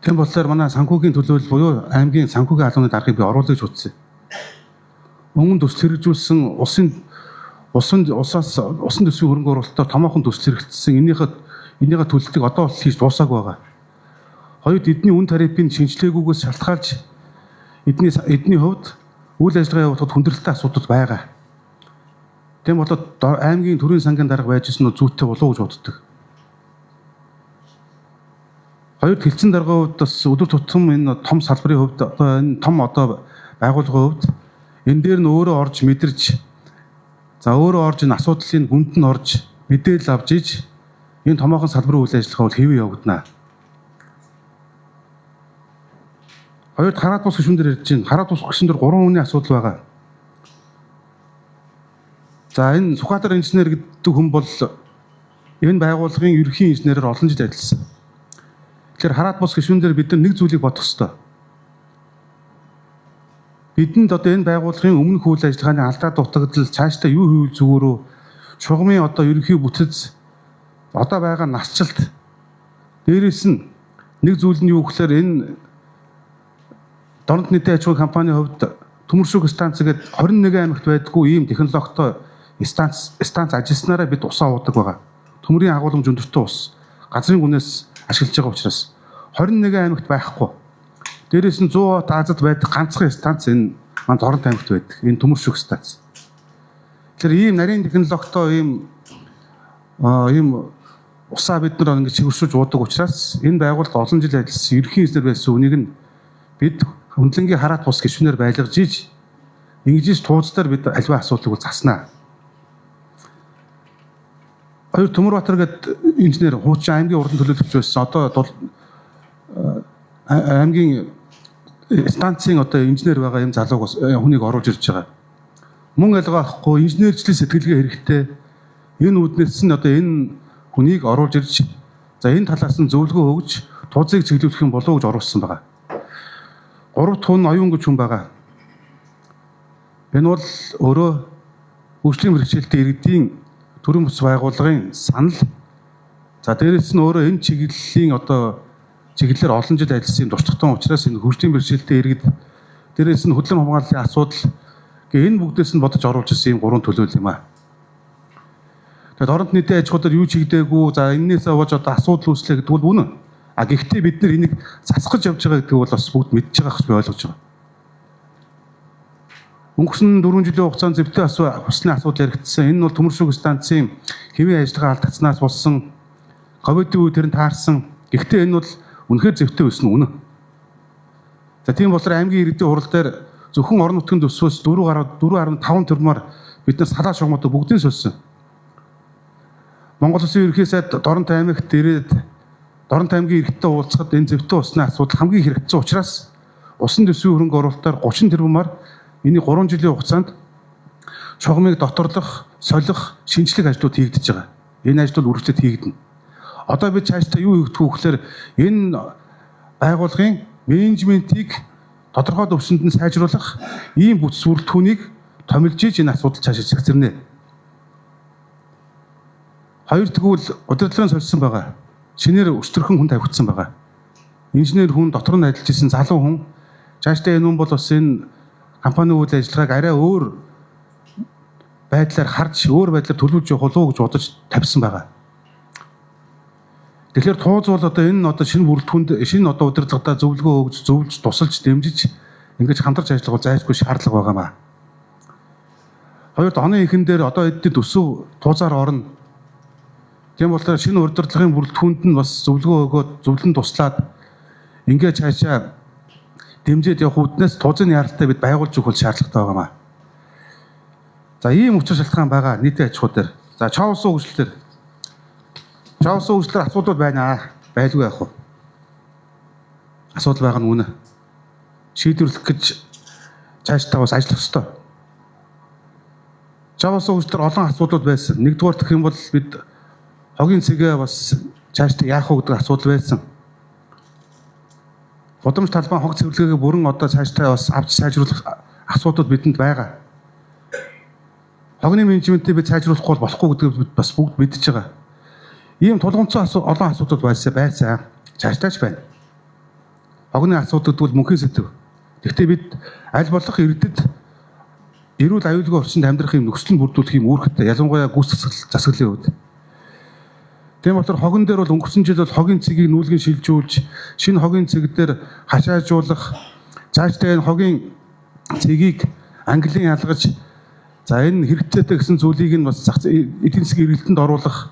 Тийм болохоор манай санхүүгийн төлөөлөл буюу аймгийн санхүүгийн албаны даргаыг би оруулах гэж утсан. Өмнө төсөл хэрэгжүүлсэн улсаас усан төсвийн хөрөнгө оруулалтаар томоохон төсөл хэрэгжсэн. Энийхээ төлөлтийг одоо бол хийж дуусаагүй байгаа. Хоёрд эдний үн тарифын шинжилгээгүйгээс шалтгаалж эдний хувьд үйл ажиллагаа явуулахад хүндрэлтэй асуудал байгаа. Тийм болоод аймгийн төрийн сангийн дарга байж исэн нь зүйтэй болов уу гэж боддог. Хоёрд хэлтсийн даргын хувьд бас өдөр тутам энэ том салбарын хувьд одоо энэ том одоо байгууллагын хувьд энэ дээр нь өөрөө орж мэдэрч, за өөрөө орж энэ асуудлын гүнд нь орж мэдээлэл авч иж энэ томоохон салбарын үйл ажиллагаа бол хэвээ явагдана. Хоёрд хараат бус гишүүн дээр ярьж байна. Хараат бус гишүүн дээр 3 хүний асуудал байгаа. За энэ Сүхбаатар инженер гэдэг хүн бол энэ байгууллагын ерөнхий инженерээр олон жил ажилласан. Тэгэхээр хараат бус гишүүн дээр бид нар нэг зүйлийг бодох ёстой. Бидэнд одоо энэ байгууллагын өмнөх үйл ажиллагааны алдаа дутагдал цаашдаа юу хийвэл зүгээр үү? Шугамын одоо ерөнхий бүтэц одоо байгаа насжилт дээрээс нь нэг зүйл нь юу гэхээр энэ Дорнот нийтийн аж ахуйн компанийн хувьд Төмөршүүх станц гэдэг 21 аймагт байдгүй ийм технологитой станц ажилласнараа бид усаа уудаг байгаа. Төмөрийн агуулмж өндөртэй ус газрын гүнээс ашиглаж байгаа учраас 21 аймагт байхгүй. Дээрээс нь 100 Азад байдаг ганцхан станц энэ маань Дорнот аймагт байдаг. Энэ Төмөршүүх станц. Тэгэхээр ийм нарийн технологитой ийм усаа бид нар ингэж чиглүүлж уудаг учраас энэ байгууллага олон жил ажилласан ерөнхий инженер байсан үнийг нь бид хөндлөнгийн хараат бус гишүүнээр байлгаж иж ингэж тууцдаар бид альва асуудлыг бол заснаа. Хоёр Төмөрбаатар гэдэг инженер хуучин аймгийн уран төлөөлөгч байсан. Одоо аймгийн станцын одоо инженер байгаа юм залууг бас хүнийг оруулж ирж байгаа. Мөн ялгаахгүй инженерчлэл сэтгэлгээ хэрэгтэй. Энэ үүднээс нь одоо энэ хүнийг оруулж ирж за энэ талаас нь зөвлөгөө өгж тууцыг чиглүүлэх юм болов уу гэж оруулсан байгаа. 3 дахь хүн оюун гэж хүн байгаа. Энэ бол өөрөө хөгжлийн бэрхшээлтэй иргэдийн төрийн бус байгууллагын санал. За дээрээс нь өөрөө энэ чиглэлийн одоо чиглэлээр олон жил ажилласан юм туршлагатай учраас энэ хөгжлийн бэрхшээлтэй иргэд дээрээс нь хөдөлмөр хамгааллын асуудал гэ энэ бүгдээс нь бодож оруулж ирсэн юм 3 төлөөлөл юм аа. Тэгээд оронд нийтийн аж ахуйд юу ч хийгдээгүй, за энэнээсээ болж одоо асуудал үүслээ гэдэг бол үнэн. А гэхдээ бид нар энийг засах гэж явж байгаа гэдэг бол бас бүгд мэдж байгаа гэж би ойлгож байгаа. Өнгөрсөн 4 жилийн хугацаанд зэвтэй усны асуудал яригдсан. Энэ нь бол Төмөршүүг станцын хэвийн ажиллагаа алдагдсанаас болсон. Ковидын үе тэр нь таарсан. Гэхдээ энэ бол үнэхээр зэвтэй ус нь үнэн. За тийм болохоор аймгийн иргэдийн хурал дээр зөвхөн орон нутгийн төсвөөс 4.5 тэрбумаар бид нар салаа шугамуудаа бүгдийг сольсон. Монгол Улсын ерөнхий сайд Дорнот аймагт ирээд Дорнот аймгийн иргэдтэй уулзахад энэ зэвтэй усны асуудал хамгийн хэрэгцээ учраас усан төсвийн хөрөнгө оруулалтаар 30 тэрбумаар энийг 3 жилийн хугацаанд шугамыг доторлох, солих, шинжлэх ажлууд хийгдэж байгаа. Энэ ажлууд үргэлжлээд хийгдэнэ. Одоо бид цаашдаа юу хийгдэх вэ гэхээр энэ байгууллагын менежментийг тодорхой түвшинд нь сайжруулах ийм бүтц бүрэлдэхүүнийг томилж иж энэ асуудал цаашаа зэгцэрнэ. Хоёр тэгвэл удирдлагын сольсон байгаа. Шинээр өчтөрхөн хүн тавигдсан байгаа. Инженер хүн, дотор нь ажиллаж исэн залуу хүн. Цаашдаа энэ хүн бол бас энэ компани үйл ажиллагааг арай өөр байдлаар харж, өөр байдлаар төлөвлөж явах болов уу гэж бодож тавьсан байгаа. Тэгэхээр тууз бол одоо энэ одоо шинэ бүрэлдэхүүнд шинэ одоо удирдлагадаа зөвлөгөө өгж, зөвлөж, тусалж, дэмжиж ингэж хамтарч ажиллах бол зайлшгүй шаардлага байгаа маа. Хоёрт оны эхэн дээр одоо эдний төсөв туузаар орно. Тийм болохоор шинэ удирдлагын бүрэлдэхүүнд нь бас зөвлөгөө өгөөд, зөвлөн туслаад ингэж цаашаа дэмжиж явах үүднээс туузын яаралтай бид байгуулж өгөх бол шаардлагатай байгаа маа. За ийм учир шалтгаан байгаа нийтийн аж ахуй дээр. За чоовсон хөгжил дээр. Чоовсон хөгжлөөр асуудал байна. Байлгүй яах вэ? Асуудал байгаа нь үнэ. Шийдвэрлэх гэж цаашдаа бас ажиллах ёстой. Чоовсон хөгжлөөр олон асуудлууд байсан. Нэгдүгээр гэх юм бол бид хогийн цэгээ бас цаашдаа яах вэ гэдэг асуудал байсан. Гудамж талбай хог цэвэрлэгээ бүрэн одоо цаашдаа бас авч сайжруулах асуудал бидэнд байгаа. Хогны менежментийг бид сайжруулахгүй бол болохгүй гэдгийг бид бас бүгд мэдж байгаа. Ийм тулгымцсан олон асуудал байсан. Цаашдаа ч байна. Хогны асуудал гэдэг бол мөнхийн сэдэв. Гэхдээ бид аль болох иргэдэд эрүүл аюулгүй орчинд амьдрах юм нөхцөл нь бүрдүүлэх юм үүрэгтэй. Ялангуяа гүйцэтгэх засаглалын үед. Тийм болохоор хогон дээр бол өнгөрсөн жил бол хогийн цэгийг нүүлгэн шилжүүлж, шинэ хогийн цэг дээр хашаажуулах, цаашдаа энэ хогийн цэгийг английн ялгаж, за энэ хэрэгцээтэй гэсэн зүйлийг нь бас эдийн засгийн эргэлтэнд оруулах,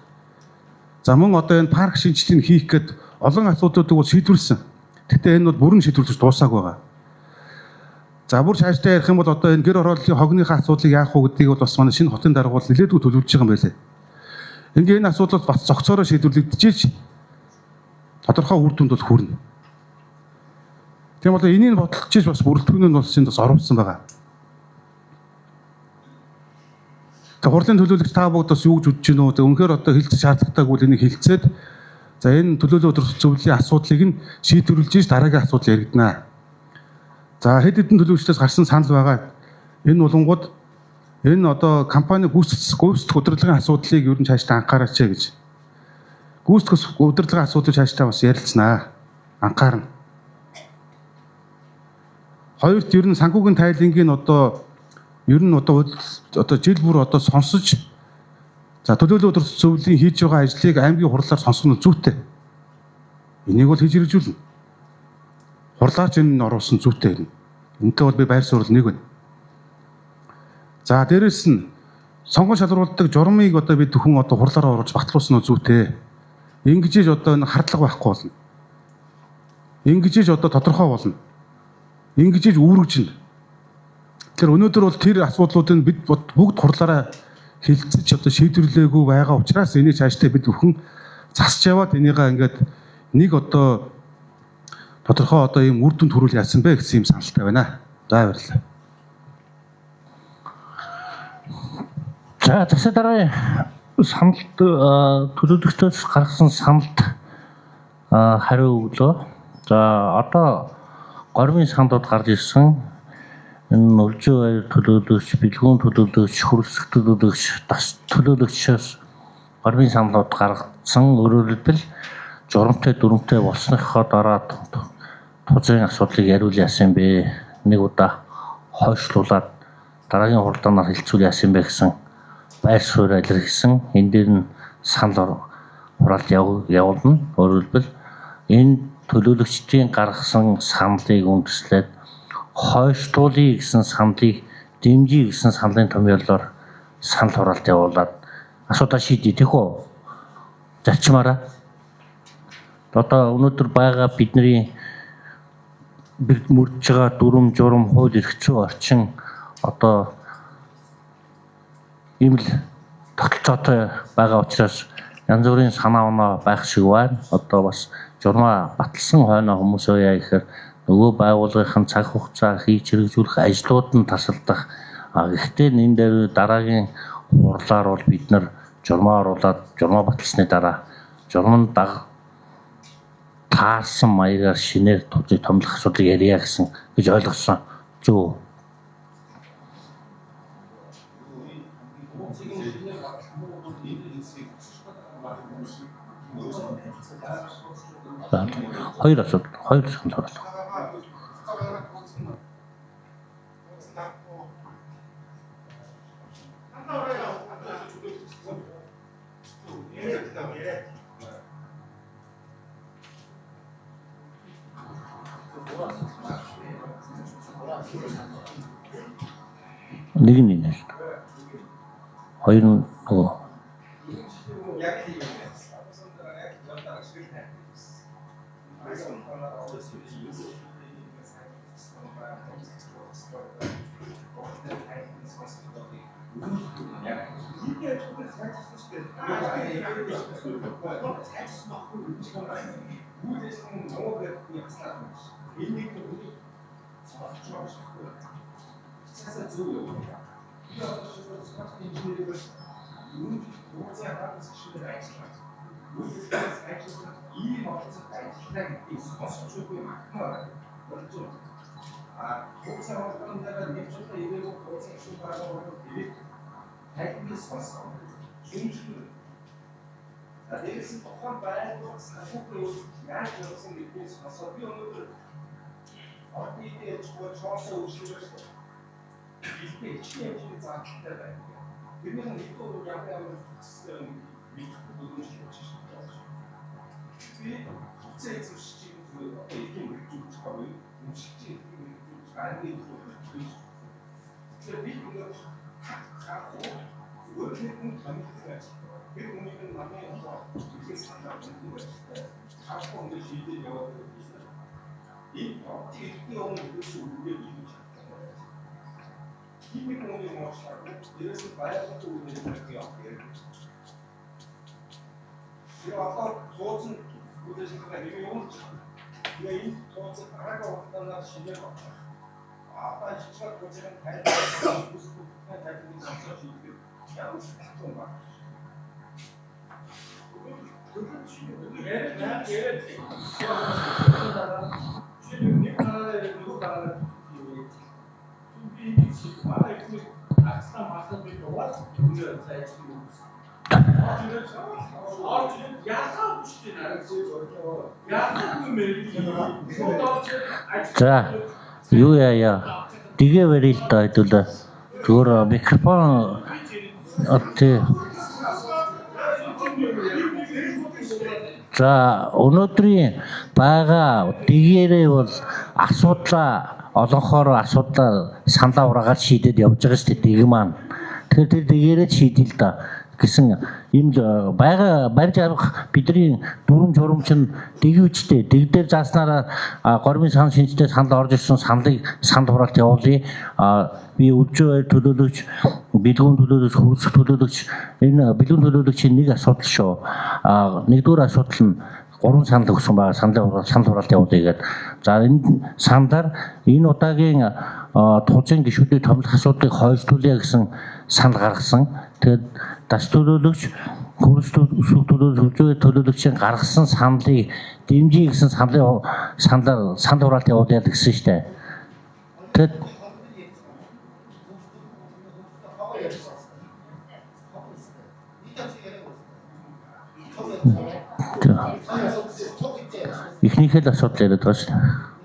за мөн одоо энэ парк шинжилгээг хийх гээд олон асуудлуудыг бол шийдвэрлэсэн. Гэхдээ энэ бол бүрэн шийдвэрлэж дуусаагүй байгаа. За бүр цаашдаа ярих юм бол одоо энэ гэр хорооллын хогныхаа асуудлыг яах вэ гэдгийг бол бас манай шинэ хотын дарга бол нэлээдгүй төлөвлөж байгаа юм байлээ. Ингээ энэ асуудал бас зохицоороо шийдвэрлэгдэж тодорхой үр дүнд бол хүрнэ. Тийм бол энийг бодолж бас бүрэлдэхүүн нь бас энд бас оруулсан байгаа. Тэгээ хурлын төлөөлөгч та бүгд бас юу гэж үзэж байна вэ? Үнэхээр одоо хилцэх шаардлагатайг бол энийг хилцээд за энэ төлөөлөл өдрөх зөвлөлийн асуудлыг нь шийдвэрлэж дараагийн асуудал яригдана. За хэд хэдэн төлөөлөгчдөөс гарсан санал байгаа. Энэ болонгууд энэ одоо компани гүйцэтгэх удирдлагын асуудлыг ер нь цаашдаа анхаараач гэж. Гүйцэтгэх удирдлагын асуудлыг цаашдаа бас ярилцсанаа. Анхаарна. Хоёрт ер нь санхүүгийн тайлангийн одоо ер нь одоо жил бүр одоо сонсож за төлөөлөл өдрөх зөвлөлийн хийж байгаа ажлыг аймгийн хурлаар сонсох нь зүйтэй. Энийг бол хийж хэрэгжүүлнэ. Хурлаач энэ нь оруулсан зүйтэй юм. Энтэй бол би байр суурь нэг байна. За дээрэс нь сонгон шалруулдаг журмыг одоо бид хүн одоо хурлаараа оруулж батлуулсан нь зүйтэй. Ингэж иж одоо энэ хардлага байхгүй болно. Ингэж иж одоо тодорхой болно. Ингэж иж үүрэгжинэ. Тэгэхээр өнөөдөр бол тэр асуудлуудыг бид бүгд хурлаараа хилцэж одоо шийдвэрлээгүй байгаа учраас энийг цаашдаа бид бүхэн засч яваад энийгээ ингээд нэг одоо тодорхой одоо ийм үр дүнд хүрүүл яасан бэ гэсэн юм саналтай байна. За баярлалаа. За засаг дараагийн саналт төлөөлөгчдөөс гаргасан саналт хариу өглөө. За одоо гормын сандууд гарч ирсэн. Энэ Үлзий баяр төлөөлөгч, Бэлгүүн төлөөлөгч, Хөрөлсөх төлөөлөгч, Дас төлөөлөгчөөс гормын саналууд гаргацсан. Өөрөөр хэлбэл журамтай дүрмтэй болсныхоо дараа тузын асуудлыг яриул яасан бэ? Нэг удаа хойшлуулад дараагийн хуралдаанаар хэлцүүл яасан бэ гэсэн байр суурь илэрхийлсэн. Энэ дээр нь санал хураалт явуулна. Өөрөөр хэлбэл энэ төлөөлөгчдийн гаргасан саналыг үндэслээд хойшлуулъя гэсэн саналыг дэмжиж гэсэн саналын томьёолоор санал хураалт явуулаад асуудал шийдье, тийх үү? Зарчмаараа. Одоо өнөөдөр байгаа бидний бид мөрдөж байгаа дүрм журам, хууль эрх зүйн орчин одоо ийм л тогтолцоотой байгаа учраас янз бүрийн санаа оноо байх шиг байна. Одоо бас журмаа баталсан хойноо хүмүүс яа гэхээр нөгөө байгууллагын цаг хугацаа хийж хэрэгжүүлэх ажлууд нь тасалдах. Гэхдээ энэ дээр дараагийн хурлаар бол бид нар журмаа оруулаад журмаа баталсны дараа журам даг таарсан маягаар шинээр тузыг томлох асуудлыг ярья гэсэн гэж ойлгосон. Зөв. Хоёр асуудал, хоёр санал хураалт. Нэг нь энэ л. Хоёр нь нөгөө. За юу яа дэгээ барил л да хэдүүлээ. Зүгээр микрофон тий. За өнөөдрийн байгаа дэгээрээ бол асуудлаа олонхоор асуудлаа саналаа ураагаад шийдээд явж байгаа шүү дээ дэг маань. Тэгэхээр тэр дэгээрээ шийдэл л да гэсэн юм л байгаа барьж авах бидний дүрм журам чинь дэгүүчтэй дэг дээр зааснараа гормын сан шинжтэй санал орж ирсэн саналыг санал хураалт явуулъя. Би Үлзий баяр төлөөлөгч, Бэлгүүн төлөөлөгч, Хөрөлсөх төлөөлөгч энэ бэлгүүн төлөөлөгчийн нэг асуудал шүү. Нэгдүгээр асуудал нь 3 санал өгсөн байгаа санал хураалт явуулъя гэдэг. За энэ саналаар энэ удаагийн тузын гишүүдийн томилох асуудлыг хойшлуулъя гэсэн санал гаргасан. Тэгээд дас төлөөлөгч, Хөрөлцөх төлөөлөгч төлөөлөгчийн гаргасан саналыг дэмжиж гэсэн саналын саналаар санал хураалт явуулъя гэсэн шүү дээ. Тэгэд эхнийхээ л асуудал яриад байгаа шүү дээ.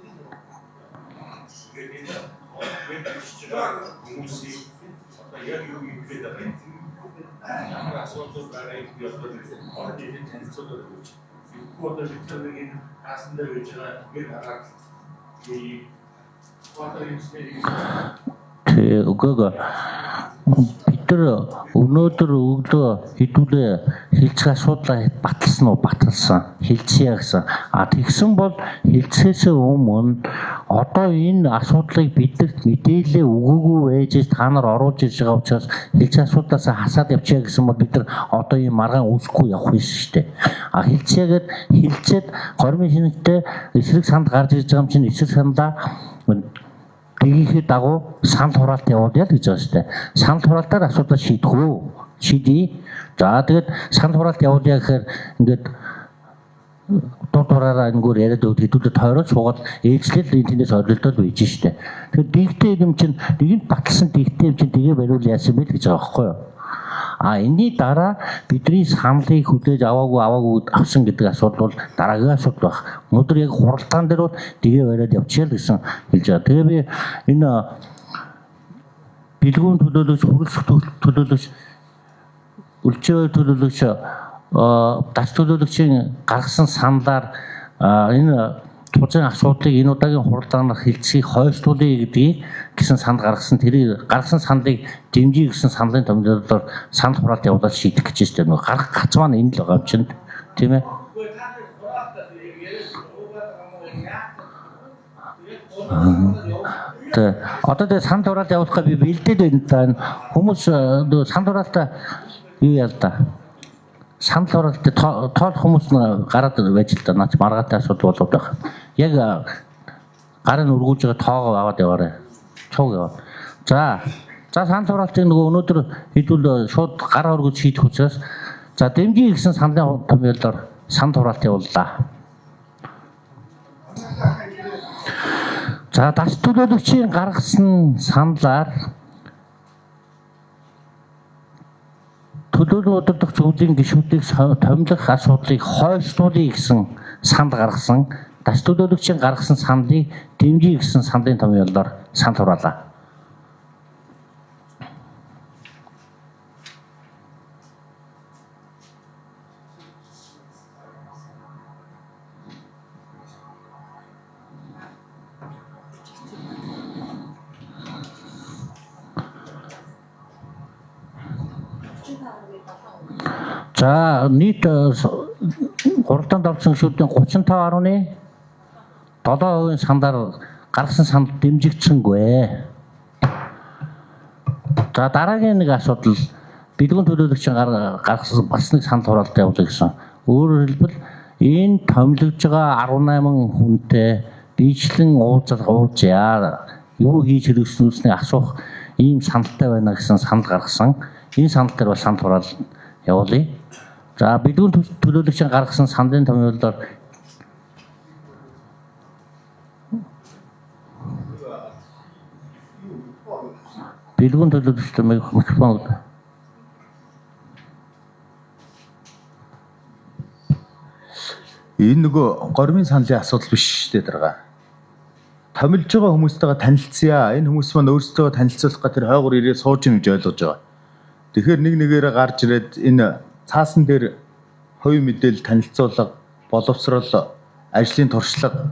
Тэ үгүй бид нар өнөөдөр өглөө хэдүүлээ хилцэх асуудлаа баталсан уу? Баталсан. Хилцье гэсэн. А тэгсэн бол хилцээсээ өмнө одоо энэ асуудлыг бидэрт мэдээлэл өгөөгүй байж та нар оруулж ирж байгаа учраас хилцэх асуудлаас хасаад явчихъя гэсэн бол бид нар одоо ийм маргаан үүсэхгүй явах юм шүү дээ. А хилцээгээд хилцээд гормын шинэтэй эсрэг санд гарч ирж байгаа юм чинь эсрэг сандаа Дэгийнхээ дагуу санал хураалт явуулъя л гэж байгаа шүү дээ. Санал хураалтаар асуудал шийдэх үү? Шийдье. За тэгээд санал хураалт явуулъя гэхээр ингээд дур дураараа энэгээр яриад өгд хэдүүлээ тойроод суугаад ээлжлэл энэ тэндээс орилдол байж шүү дээ. Тэгэхээр дэгтэй юм чинь нэгэнт баталсан дэгтэй юм чинь тэгээ бариул яасан бэ л гэж байгаа байхгүй юу? А энэний дараа бидний саналыг хүлээж аваагүй авсан гэдэг асуудал бол дараагийн асуудал байх. Өнөөдөр яг хуралдаан дээр бол дэгээ бариад явчихъя л гэсэн хэлж байгаа. Тэгээ би энэ бэлгүүн төлөөлөгч, хүрэлцэх төлөөлөгч, үлчээ төлөөлөгч, дац төлөөлөгчийн гаргасан саналаар энэ тузын асуудлыг энэ удаагийн хуралдаанаар хилцгийг хойшлуулъя гэдгийг гэсэн санал гаргасан. Тэрийг гаргасан саналыг дэмжиж гэсэн саналын томилолоор санал хураалт явуулаад шийдэх гэж байна. Нөгөө гарах гац маань энэ л байгаа юм чинь, тийм ээ. Тэ одоо тэгээ санал хураалт явуулахаа би бэлдээд байна да. Хүмүүс нөгөө санал хураалтаа юу яа л да. Санал хураалт тоолох хүмүүс гараад байж л да. Наач маргаатай асуудал болоод байх. Яг гарын өргүүлж байгаа тоогоо аваад яваарай. Цуг яваа. За. За санал хураалтыг нөгөө өнөөдөр хэдүүл шууд гар өргөж шийдэх учраас за дэмжиж гэсэн саналын томьёолоор санал хураалт явууллаа. За дац төлөөлөгчийн гаргасан саналаар төлөөлөн удирдах зөвлөлийн гишүүдийг томилох асуудлыг хойшлуулъя гэсэн санал гаргасан. Дац төлөөлөгчийн гаргасан саналыг дэмжиж гэсэн саналын томьёолоор санал хураалаа. За нийт хуралдаанд орсон гишүүдийн 35.7% саналаар гаргасан санал дэмжигдсэнгүй. За дараагийн нэг асуудал бэлгүүн төлөөлөгчийн гаргасан бас нэг санал хураалт явуулъя гэсэн. Өөрөөр хэлбэл энэ томилогдож байгаа 18 хүнтэй биечлэн уулзъя. Юу хийж хэрэгжүүлснийг асуух ийм саналтай байна гэсэн санал гаргасан. Энэ санал дээр бас санал хураал явуулъя. За бэлгүүн төлөөлөгчийн гаргасан саналын томьёолоор бэлгүүн төлөөлөгчтэй микрофон. Энэ нөгөө гормын саналын асуудал биш шүү дээ дарга. Томилж байгаа хүмүүстэйгээ танилцъя. Энэ хүмүүс маань өөрсдөө танилцуулах га тэр хойгоор ирээд сууж ийн гэж ойлгож байгаа. Тэгэхээр нэг нэгээрээ гарч ирээд энэ цаасан дээр хувийн мэдээлэл танилцуулга, боловсрол, ажлын туршлага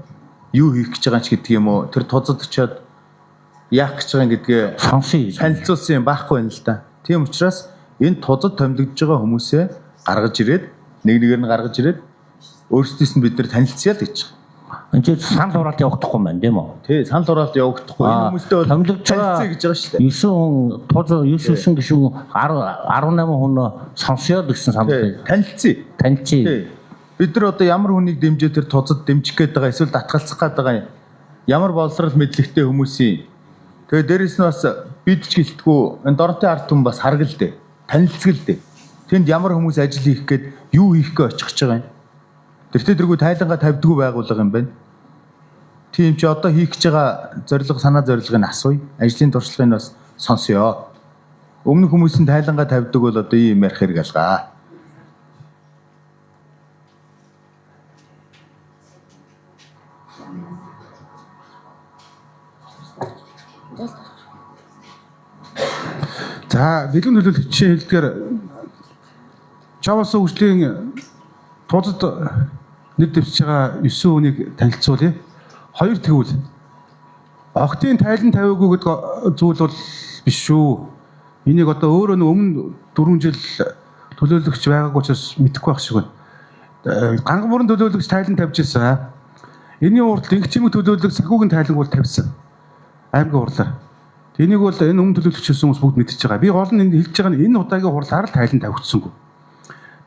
юу хийх гэж байгаа ч гэдэг юм уу? Тэр тузад очиод яах гэж байгаа гэдгээ сонсъё гэж танилцуулсан юм байхгүй байна л да. Тийм учраас энэ тузад томилогдож байгаа хүмүүсээ гаргаж ирээд нэг нэгээр нь гаргаж ирээд өөрсдөөс нь бид нар танилцъя л гэж байгаа. Энд чинь санал хураалт явагдахгүй байна тийм үү? Тий, санал хураалт явагдахгүй. Энэ хүмүүстэй бол томилогдож байгаа танилцъя гэж байгаа шүү дээ. 9 хүн туз 9 гишүүн 18 хүн сонсъё л гэсэн санал. Танилцъя. Танилцъя. Тий. Бид нар одоо ямар хүнийг дэмжиж тэр тузад дэмжих гээд байгаа эсвэл татгалзах гээд байгаа юм. Ямар боловсрол мэдлэгтэй хүмүүсийн. Тэгээ дээрэс нь бас бид ч гэлтгүү энэ Доронтын ард түмэн бас харгал дээ. Танилцгал дээ. Тэнд ямар хүмүүс ажил хийх гээд юу хийх гээ очих гэж байгаа юм. Тэртээ тэргүй тайлангаа тавьдгүй байгууллага юм байна. Тийм чи одоо хийх гэж байгаа зорилго, санаа зорилгыг асууя. Ажлын туршлагыг бас сонсъё. Өмнөх хүмүүс нь тайлангаа тавьдаг бол одоо ийм ярих хэрэг алгаа. За, бэлэн төлөөлөгчийн хэлдгээр Чавас хөгжлийн тузад нэр дэвсэж байгаа 9 хүнийг танилцуулъя. Хоёр тэгвэл огтын тайлан тавиагүй гэдэг зүйл бол биш шүү. Энийг одоо өөрөө нэг өмнө 4 жил төлөөлөгч байгаагүй учраас мэдэхгүй байх шиг байна. Ганган мөрөн төлөөлөгч тайлан тавьж ирсэн. Энийн урд Линх чимэг төлөөлөгч Сахиугийн тайланг бол тавьсан. Аймгийн хурлаар. Энийг бол энэ өмнө төлөөлөгч байсан хүмүүс бүгд мэдчихэж байгаа. Би гол нь энэ хэлж байгаа нь энэ удаагийн хурлаар л тайлан тавигдсангүй.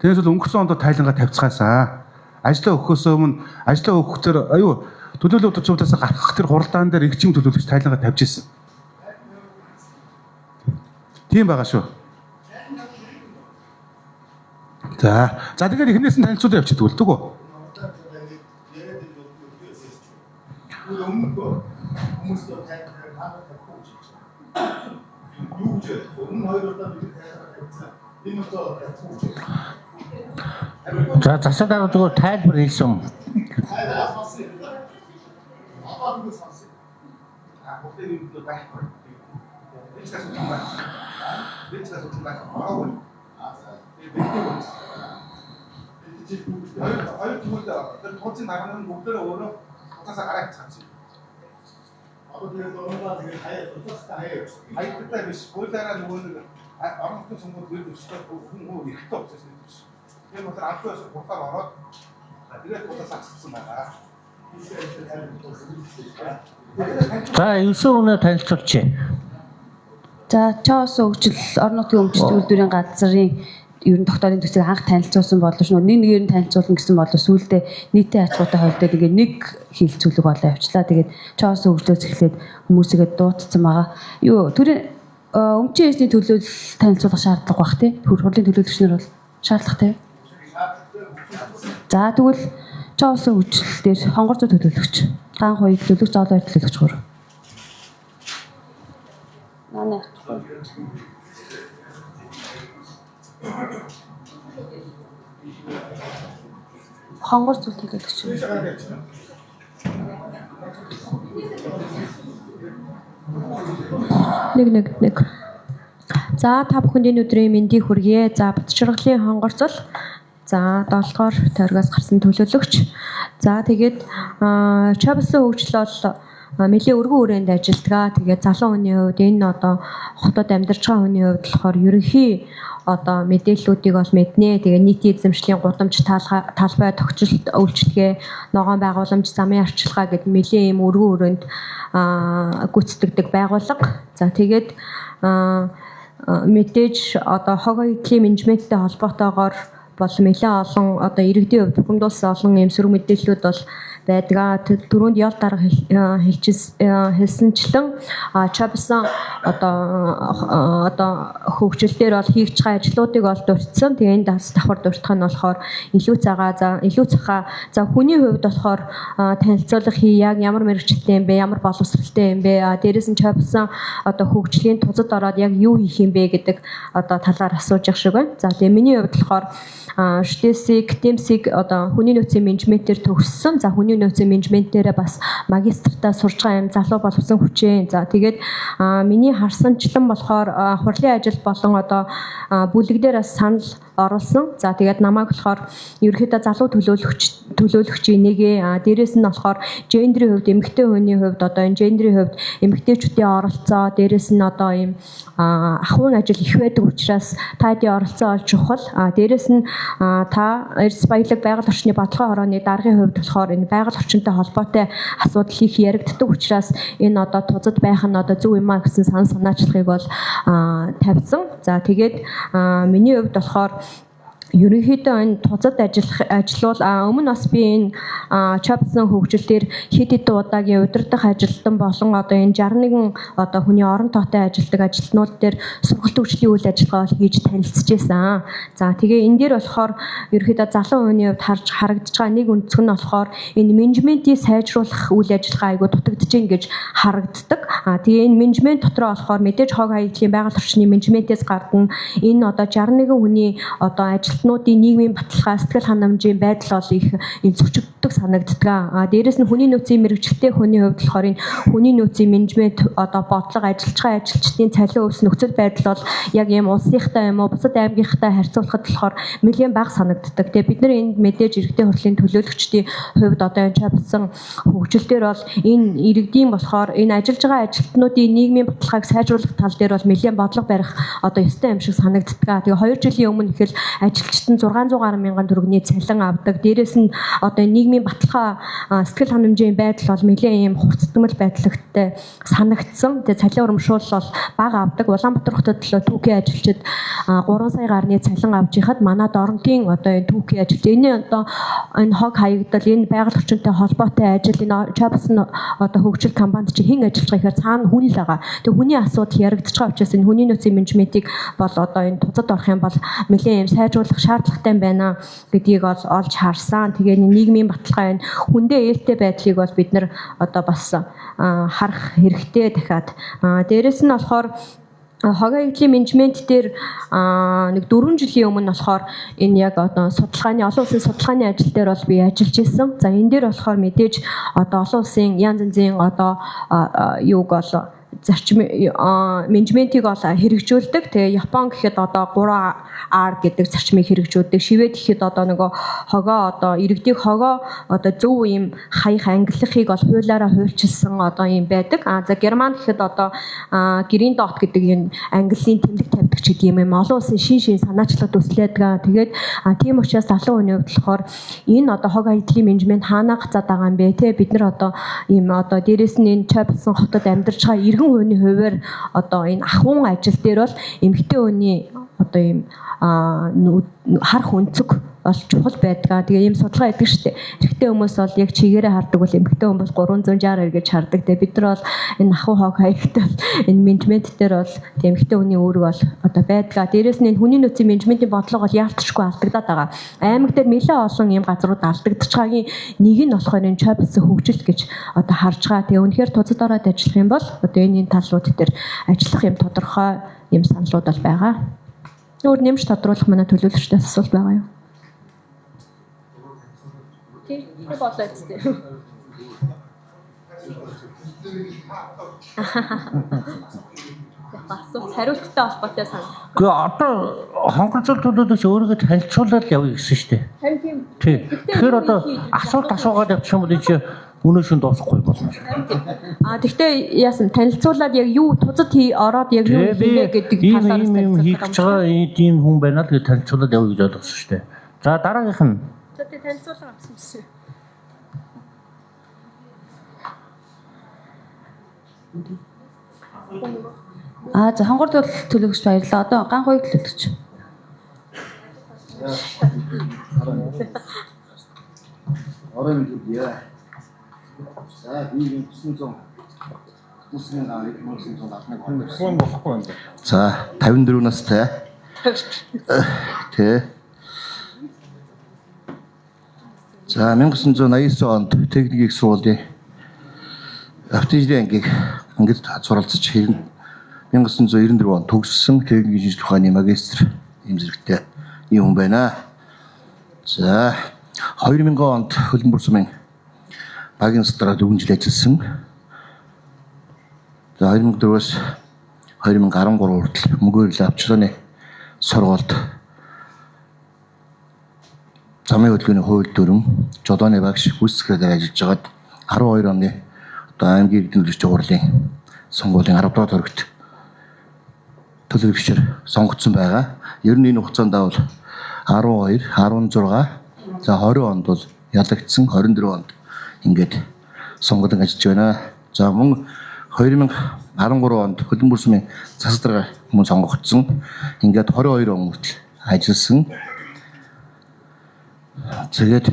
Тэрнээс бол өнгөрсөн онд тайлангаа тавьцгаасаа. Ажлаа өгөхөөс өмнө ажлаа өгөх тэр аюу төлөөлөл удирдлагаас гарах тэр хуралдаан дээр их чим төлөөлөгч тайлангаа тавьж ирсэн. Тийм байгаа шүү. За тэгэхээр эхнээс нь танилцуулаа явчихдаг л дэгүү. За, засаг дарга зүгээр тайлбар хэлсэн. Хоёр тэгвэл тэр тууцын дарга нь бүгдээрээ өөрөө тууцаасаа гараа хацгаасан. Одоо тэгээд урандаа тэгээд хаяа тууцаасаа хаяа явчихсан. Хаягдтай биш. Хуулиараа нөгөө нэг орон нутгийн сонгуул нэр дэвшдэг хүн хүн эрхтэй учраас нэр дэвшдэг. Тийм болохоор албан ёсоор хурлаар ороод тэгээд тууцаасаа хацсан байгаа. За, 9 хүнээ танилцуулчих. За, Чоос хөгжил орон нутгийн өмчт үйлдвэрийн газрын ер нь тогтоолын төсвийг анх танилцуулсан боловч нэг нэгээр нь танилцуулна гэсэн болов сүүлдээ нийтийн ач холбогдолтой холдоод ингээ нэг хилцүүлэг болоо явчлаа. Тэгээд Чоос хөгжлөөс эхлээд хүмүүсийгээ дуутсан байгаа. Юу төрийн өмчийн эрсний төлөөлөл танилцуулах шаардлага бах тий. Хурлын төлөөлөгч нар бол шаардлагатай. За, тэгвэл Чоос хөгжил дээр хонгор зүй төлөөлөгч, ган хуй төлөөлөгч, зоолоор төлөөлөгч гур. Манай хонгор зүйл төлөөлөгч. Нэг нэг нэг. За, та бүхэнд энэ өдрийн мэндийг хүргье. За, Батчаргалын хонгорцол. За, 7 дугаар тойргоос гарсан төлөөлөгч. За, тэгээд Чабсан хөгжил бол нэлээд өргөн хүрээнд ажилладаг. Тэгээд залуу хүний хувьд энэ одоо хотод амьдарч байгаа хүний хувьд болохоор ерөнхий одоо мэдээллүүдийг бол мэднэ. Тэгээ нийтийн эзэмшлийн гудамж талбай тогтчлолт үйлчилгээ, ногоон байгууламж, замын арчилгаа гэд нэлээд ийм өргөн хүрээнд гүйцэтгэдэг байгууллага. За, тэгээд мэдээж одоо хог хаягдлын менежменттэй холбоотойгоор бол нэлээд олон одоо иргэдийн хувьд бухимдуулсан олон ийм сөрөг мэдээллүүд бол байдаг. Түрүүнд ял дарга хэлсэнчлэн Чабсан одоо хөгжил дээр бол хийж байгаа ажлуудыг бол дурдсан. Тэгээ энд бас давхар дурдах нь болохоор илүү цагаа за илүү цахаа за хүний хувьд болохоор танилцуулга хий, яг ямар мэрэгчлээ юм бэ, ямар боловсралтай юм бэ, дээрээс нь Чабсан одоо хөгжлийн тузад ороод яг юу хийх юм бэ гэдэг одоо талаар асууж явах шиг байна. За, тэгээ миний хувьд болохоор ШТС-ийг, ТЭМС-ийг одоо хүний нөөцийн менежментээр төгссөн. За, хүний нөөцийн менежментээрээ бас магистртаа сурж байгаа юм залуу боловсон хүчээ. За, тэгээд миний харсанчлан болохоор хурлын ажил болон одоо бүлэг дээр бас санал оруулсан. За, тэгээд намайг болохоор ерөнхийдөө залуу төлөөлөгчийн нэгэ, дээрээс нь болохоор гендрийн хувьд, эмэгтэй хүний хувьд одоо энэ гендрийн хувьд эмэгтэйчүүдийн оролцоо, дээрээс нь одоо ийм ахуйн ажил их байдаг учраас та хэдийн оролцоо олж чухал. Дээрээс нь та эрдэс баялаг байгаль орчны бодлогын хорооны даргын хувьд болохоор энэ байгаль орчинтой холбоотой асуудал их яригддаг учраас энэ одоо тузад байх нь одоо зөв юм а гэсэн санал санаачлагыг бол тавьсан. За, тэгээд миний хувьд болохоор Ерөнхийдөө энэ тузад ажиллах ажлуул өмнө бас би энэ Чопсон хөгжил дээр хэд хэдэн удаагийн удирдах ажилтан болон одоо энэ 61 одоо хүний орон тоотой ажилладаг ажилтнууд дээр сургалт хөгжлийн үйл ажиллагаа бол хийж танилцж байсан. За тэгээ энэ дээр болохоор ерөнхийдөө залуу хүний хувьд харж харагдаж байгаа нэг өнцөг нь болохоор энэ менежментийг сайжруулах үйл ажиллагаа айгуу дутагдж гин гэж харагддаг. Тэгээ энэ менежмент дотроо болохоор мэдээж хог хаягдлын байгаль орчны менежментээс гадна энэ одоо 61 хүний одоо ажилтнуудын нийгмийн баталгаа, сэтгэл ханамжийн байдал бол их энэ зөрчигддөг санагддаг. Дээрэс нь хүний нөөцийн мэргэжилтэй хүний хувьд болохоор энэ хүний нөөцийн менежмент одоо бодлого, ажиллаж байгаа ажилчдын цалин өвс нөхцөл байдал бол яг ийм улсынхтай юм уу бусад аймгийнхтай харьцуулахад болохоор нэлээд бага санагддаг. Тэгээ бид нар энд мэдээж иргэдийн хурлын төлөөлөгчдийн хувьд одоо энэ чавсан хөгжил дээр бол энэ иргэдийн болохоор энэ ажиллаж байгаа ажилтнуудын нийгмийн баталгааг сайжруулах тал дээр бол нэлээд бодлого барих одоо ёстой юм шиг санагддаг. Тэгээ 2 жилийн өмнө ихэл ажилчид нь 600 гаруй мянган төгрөгийн цалин авдаг. Дээрээс нь одоо нийгмийн баталгаа, сэтгэл ханамжийн байдал бол нэлээд ийм хурцдмал байдлагтай санагдсан. Тэгээ цалин урамшуул бол бага авдаг. Улаанбаатар хотод л түүхийн ажилчид 3 сая гарны цалин авч яхад манай Доронтын одоо энэ түүхийн ажилч энэ одоо энэ хог хаягдал, энэ байгаль орчинтой холбоотой ажил, энэ Чопсон одоо хөгжил компанид чи хэн ажиллаж байгаа гэхээр цаана хүн л байгаа. Тэгээ хүний асуудал яригдчих байгаа учраас энэ хүний нөөцийн менежментийг бол одоо энэ тузад орох юм бол нэлээд юм сайжруулах шаардлагатай байна гэдгийг бол олж харсан. Тэгээ нийгмийн баталгаа, энэ хүндээ ээлтэй байдлыг бол бид нар одоо бас харах хэрэгтэй дахиад. Дээрэс нь болохоор хог хаягдлын менежмент дээр нэг 4 жилийн өмнө болохоор энэ яг одоо судалгааны олон улсын судалгааны ажил дээр бол би ажиллаж исэн. За энэ дээр болохоор мэдээж одоо олон улсын янз янзын одоо юуг бол зарчим менежментийг бол хэрэгжүүлдэг. Тэгээ Япон гэхэд одоо 3R гэдэг зарчмыг хэрэгжүүлдэг. Швед гэхэд одоо нөгөө хогоо одоо иргэдийг хогоо одоо зөв ийм хаях ангиллахыг бол хуулиараа хуульчилсан одоо ийм байдаг. За Герман гэхэд одоо Green Dot гэдэг энэ ангиллын тэмдэг тавьдаг ч гэдэг юм олон улсын шин санаачлага төслөөдөг. Тэгээд тийм учраас залуу хүний хувьд болохоор энэ одоо хог хаягдлын менежмент хаанаа гацаад байгаа юм бэ те? Бид нар одоо ийм одоо дээрэс нь энэ Чопсон хотод амьдарч байгаа иргэн хүний хувиар одоо энэ ахуйн ажил дээр бол эмэгтэй хүний одоо ийм харах өнцөг бол чухал байдаг. Тэгээ ийм судалгаа хийдэг шүү дээ. Эрэгтэй хүмүүс бол яг чигээрээ хардаг бол эмэгтэй хүмүүс 360 эргэж хардаг. Тэгээ бид нар бол энэ ахуй хог хаягтай энэ менежмент дээр бол эмэгтэй хүний үүрэг бол одоо байдаг. Дээрээс нь энэ хүний нөөцийн менежментийн бодлого бол яалтчгүй алдагдаад байгаа. Аймаг дээр нэлээд олон ийм газрууд алдагдчих байгаагийн нэг нь болохоор энэ Чопсон хөгжил гэж одоо харж байгаа. Тэгээ үнэхээр тузад ороод ажиллах юм бол одоо энэ талууд дээр ажиллах юм тодорхой юм саналууд бол байгаа. Өөр нэмж тодруулах манай төлөөлөгчдөөс асуулт байгаа юу? Тийм болоо үстэй. Асуулт хариулттай холбоотой сан. Гэхдээ одоо хонгорцол төлөөлөгч өөрийгөө танилцуулаад явъя гэсэн шүү дээ. Харин тийм. Тэгэхээр одоо асуулт асуугаад явчих юм бол энэ чинь өнөө шин дуусахгүй болно. Тэгтээ яасан танилцуулаад яг юу тузад ороод яг юу хиймээ гэдэг талаар ийм хийх гэж байгаа ийм хүн байна л гэж танилцуулаад явъя гэж ойлгосон шүү дээ. За дараагийнх нь. За тэг танилцуулга авсан гэсэн. За хонгордол төлөөлөгч баярлалаа. Одоо ган хоёрт төлөөлөгч. Орон мэдээ. За би 1990 1971 онд ирсэн. Болохгүй юм. За 54 настай. Тэ. За 1989 онд техникийн их сургуулийн автоинженерийн ангийг ангид суралцж 1994 онд төгссөн техникийн шинжилгээ ухааны магистр ийм зэрэгтэй ийм хүн байна. За 2000 онд Хөлбөмбөр сумын багийн садраа 4 жил ажилласан. За 2004-өөс 2013 хүртэл мөнгөөр авчлааны сургуульд замын хөдөлгөөний хууль дүрэм, жолооны багш, гүйцэтгэгчээр ажиллаж байгаад 12 оны одоо аймгийн иргэдийн төлөөлөгчдийн хурлын сонгуулийн 10 дугаар тойрогт төлөөлөгчөөр сонгогдсон байгаа. Ер нь энэ хугацаанд бол 12, 16, за 20 онд бол ялагдсан, 24 онд ингээд сонгодог ажиллаж байна. За мөн 2013 онд Хөлбөмбөр сумын засаг дарга мөн сонгогдсон. Ингээд 22 он хүртэл ажилласан. Тэгээд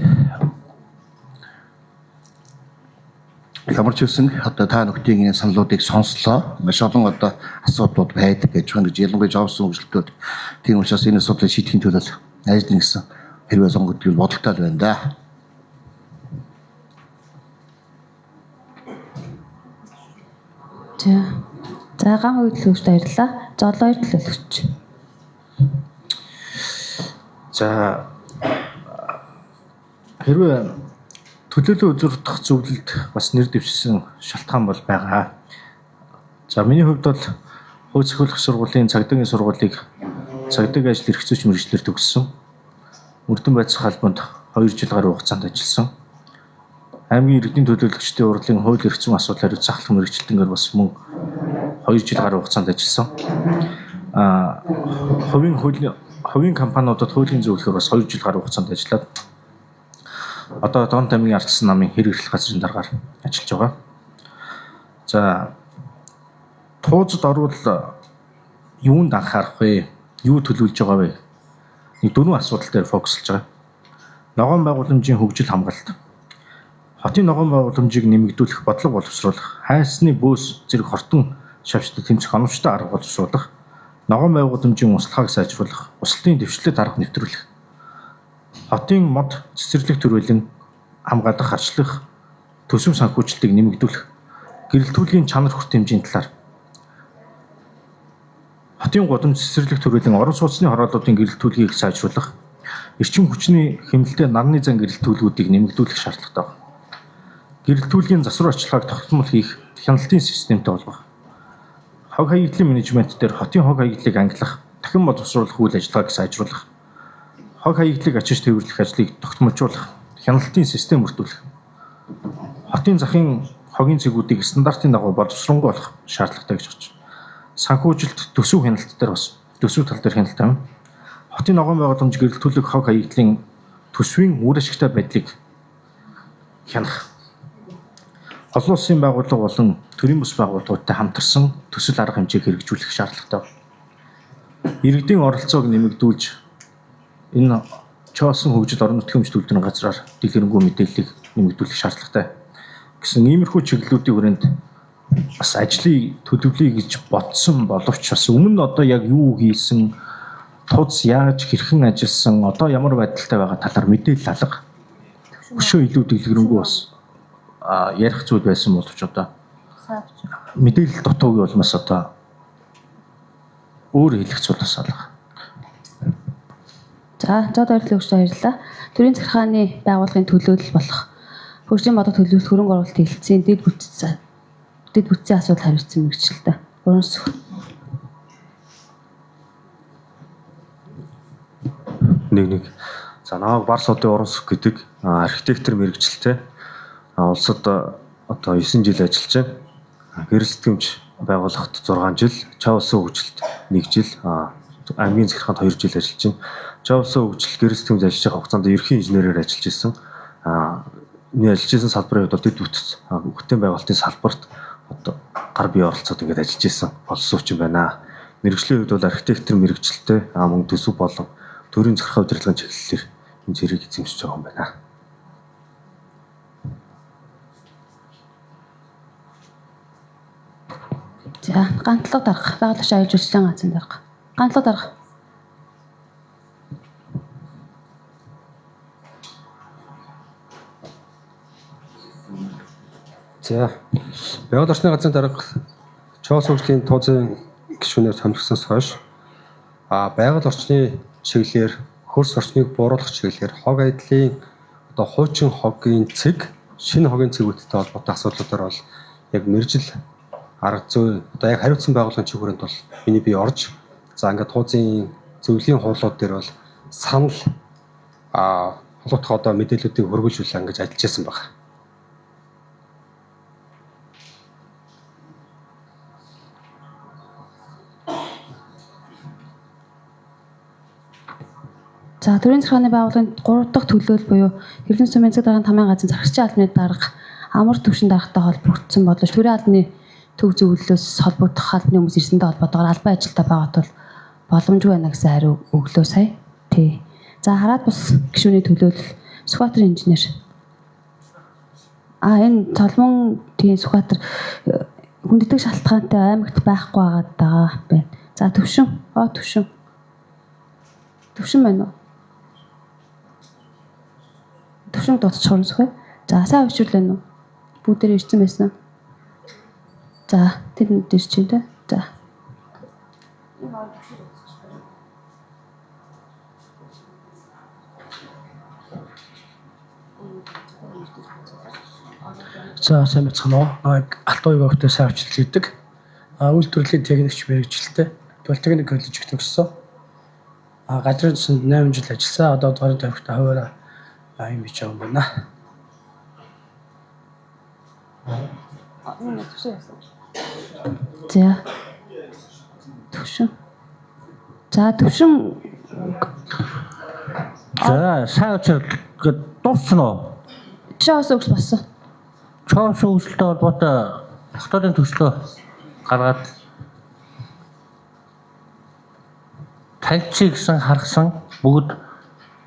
ямар ч байсан одоо та нөхдийн энэ саналуудыг сонслоо. Маш олон одоо асуудлууд байдаг гэж байна гэж ялангуяа жовсон хөгжилтүүд. Тийм учраас энэ асуудлыг шийдэхин тулд ажиллана гэсэн хэрвээ сонгогдвол бодолтой л байна да. За ган хоёр төлөөлөгчд баярлалаа. За олон хоёр төлөөлөгч. За хэрвээ төлөөлөл үзүүлэх зөвлөлд бас нэр дэвшсэн шалтгаан бол байгаа. За миний хувьд бол хууль зохиолох сургуулийн цагдаагийн сургуулийг цагдаагийн ажил эрх зүйч мэргэжлээр төгссөн. Мөрдөн байцах албанд 2 жил гаруй хугацаанд ажилласан. Аймгийн иргэдийн төлөөлөгчдийн хурлын хууль эрх зүйн асуудал хариуцсан ахлах мэргэжилтэнгээр бас мөн 2 жил гаруй хугацаанд ажилласан. Хувийн компаниудад хуулийн зөвлөхөөр бас 2 жил гаруй хугацаанд ажиллаад одоо Дорнот аймгийн ардчилсан намын хэрэг эрхлэх газрын даргаар ажиллаж байгаа. За туузад орвол юунд анхаарах вэ? Юу төлөвлөж байгаа вэ? Нэг дөрвөн асуудал дээр фокуслж байгаа. Ногоон байгууламжийн хөгжил хамгаалалт. Хотын ногоон байгууламжийг нэмэгдүүлэх, бодлого боловсруулах, хайсны бөөс зэрэг хортон шавжтай тэмцэх оновчтой арга боловсруулах, ногоон байгууламжийн услахааг сайжруулах, услалтын дэвшлэлт арга нэвтрүүлэх. Хотын мод цэцэрлэг төрөлн хамгаалах, харчлах, төсөв санхүүжилтийг нэмэгдүүлэх, гэрэлтүүлийн чанар хүртээмжийн талаар. Хотын гудамж цэцэрлэг төрөлн орон сууцны хорооллуудын гэрэлтүүлгийг сайжруулах, эрчим хүчний хэмнэлтэд нарны зан гэрэлтүүлгүүдийг нэмэгдүүлэх шаардлагатай байна. Гэрэлтүүлгийн засвар арчилгааг тогтмол хийх, хяналтын системтэй болгох. Хог хаягдлын менежмент дээр хотын хог хаягдлыг ангилах, дахин боловсруулах үйл ажиллагааг сайжруулах. Хог хаягдлыг ачиж тээвэрлэх ажлыг тогтмолжуулах, хяналтын систем бүрдүүлэх. Хотын захын хогийн цэгүүдийг стандартын дагуу боловсронгуй болох шаардлагатай гэж бодож байна. Санхүүжилт төсөв хяналт дээр бас төсөв тал дээр хяналт тавина. Хотын ногоон байгууламж гэрэлтүүлэх хог хаягдлын төсвийн үр ашигтай байдлыг хянах. Олон улсын байгууллага болон төрийн бус байгууллагуудтай хамтарсан төсөл арга хэмжээг хэрэгжүүлэх шаардлагатай байна. Иргэдийн оролцоог нэмэгдүүлж энэ чоосон хөгжил орон нутгийн өмч үйлдвэрийн газраар дэлгэрэнгүй мэдээллийг нэмэгдүүлэх шаардлагатай гэсэн иймэрхүү чиглэлүүдийн хүрээнд бас ажлыг төлөвлөе гэж бодсон боловч бас өмнө нь одоо яг юу хийсэн, туз яаж хэрхэн ажилласан, одоо ямар байдалтай байгаа талаар мэдээлэл алга. Өшөө илүү дэлгэрэнгүй бас ярих зүйл байсан боловч одоо мэдээлэл дутуугийн улмаас одоо өөр хэлэх зүйл бас алга. За, зод ойрлогчдод баярлалаа. Төрийн захиргааны байгууллагын төлөөлөл болох хөгжлийн бодлого төлөвлөлт хөрөнгө оруулалт хэлтсийн дэд бүтцийн асуудал хариуцсан мэргэжилтэй. Уран сүх. Нэг. За намайг Барс одын уран сүх гэдэг архитектор мэргэжилтэй. Улсад одоо 9 жил ажиллаж байна. Гэрэл сэтгэмж байгууллагт 6 жил, Чав улсын хөгжилд 1 жил, аймгийн захиргаанд 2 жил ажиллаж байна. Чав улсын хөгжил гэрэл сэтгэмж ажиллаж байгаа хугацаанд ерхий инженерээр ажиллаж исэн. Миний ажиллаж исэн салбарын хувьд бол дэд бүтц бүтээн байгуулалтын салбарт одоо гар бие оролцоод ингээд ажиллаж исэн боловсруучсан байна. Мэргэжлийн хувьд бол архитектор мэргэжилтэй, мөн төсөв болон төрийн захиргаан удирдлагын чиглэлээр энэ зэрэг эзэмшиж байгаа юм байна. За, гантлаг дарга, байгуулагч аюул үйлчлэлийн газрын дарга. Гантлаг дарга. За, байгаль орчны газрын дарга Чоос хөгжлийн туузын гишүүнээр томилогдсоноос хойш байгаль орчны чиглэлээр хөрс орчныг бууруулах чиглэлээр хог айдлын одоо хуучин хогийн цэг, шинэ хогийн цэгүүдтэй холбоотой асуудлуудаар бол яг мэржил арга зүй одоо яг хариуцсан байгууллагын чиг хүрээнд бол миний бие орж за ингээд туузын зөвлөлийн хурлууд дээр бол санал холбогдох одоо мэдээллүүдийг хөргөжүүлээ ингэж ажиллаж байсан байна. За, төрийн захиргааны байгууллагын 3 дахь төлөөлөл буюу Хэрлэн сумын засаг даргын тамийн газрын зархигчийн албаны дарга амар түвшин даргатай холбогдсон боловч төрийн албаны төв зөвлөлөөс холбогдох албаны хүмүүс ирсэнтэй холбоотойгоор албан ажилтаа байгаа тул боломжгүй байна гэсэн хариу өглөө сая. Тий. За, хараад бус гишүүний төлөөлөл Сүхбаатар инженер. А энэ Цолмон тийм Сүхбаатар хүндэтгэх шалтгаантай аймагт байхгүй байгаад байгаа байна. За Төвшин. Төвшин. Төвшин байна уу? Төвшин дутчих юм сүхэ. За сайн хувьчвал байна уу? Бүгдээр ирсэн байсан. За тэнд ирж чинь те. За. За сайн байцгаана уу. Намайг Алтан уяг өвтэй сайн хувьчилж гэдэг. Үйлдвэрлэлийн техникч мэргэжилтэй. Политехник коллежид төгссөн. Газрын төсөнд 8 жил ажилласан. Одоо дорн тамхитай хуваараа юм хийж байгаа юм байна. За. Төвшин. За Төвшин. За сайн учрал гээд дууссан уу? Чоос өгс болсон. Чоос өгсөлтэй холбоотой тогтоолын төслөө гаргаад таньчих гэсэн харгасан бүгд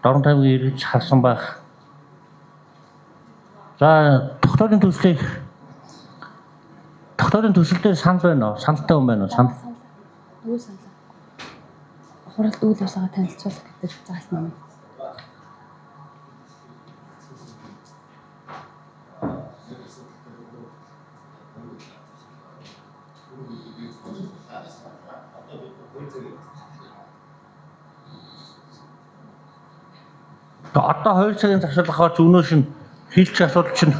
Дорнот аймгийн иргэж харсан байх. За тогтоолын төслийг тогтоолын төсөл дээр санал байна уу? Саналтай хүн байна уу? Санал. Үйл санал. Хуралд үйл ажиллагаа танилцуулах гэдэг заасан юм. Одоо 2 цагийн завсарлах аваач өнөөш нь хилч асуудал чинь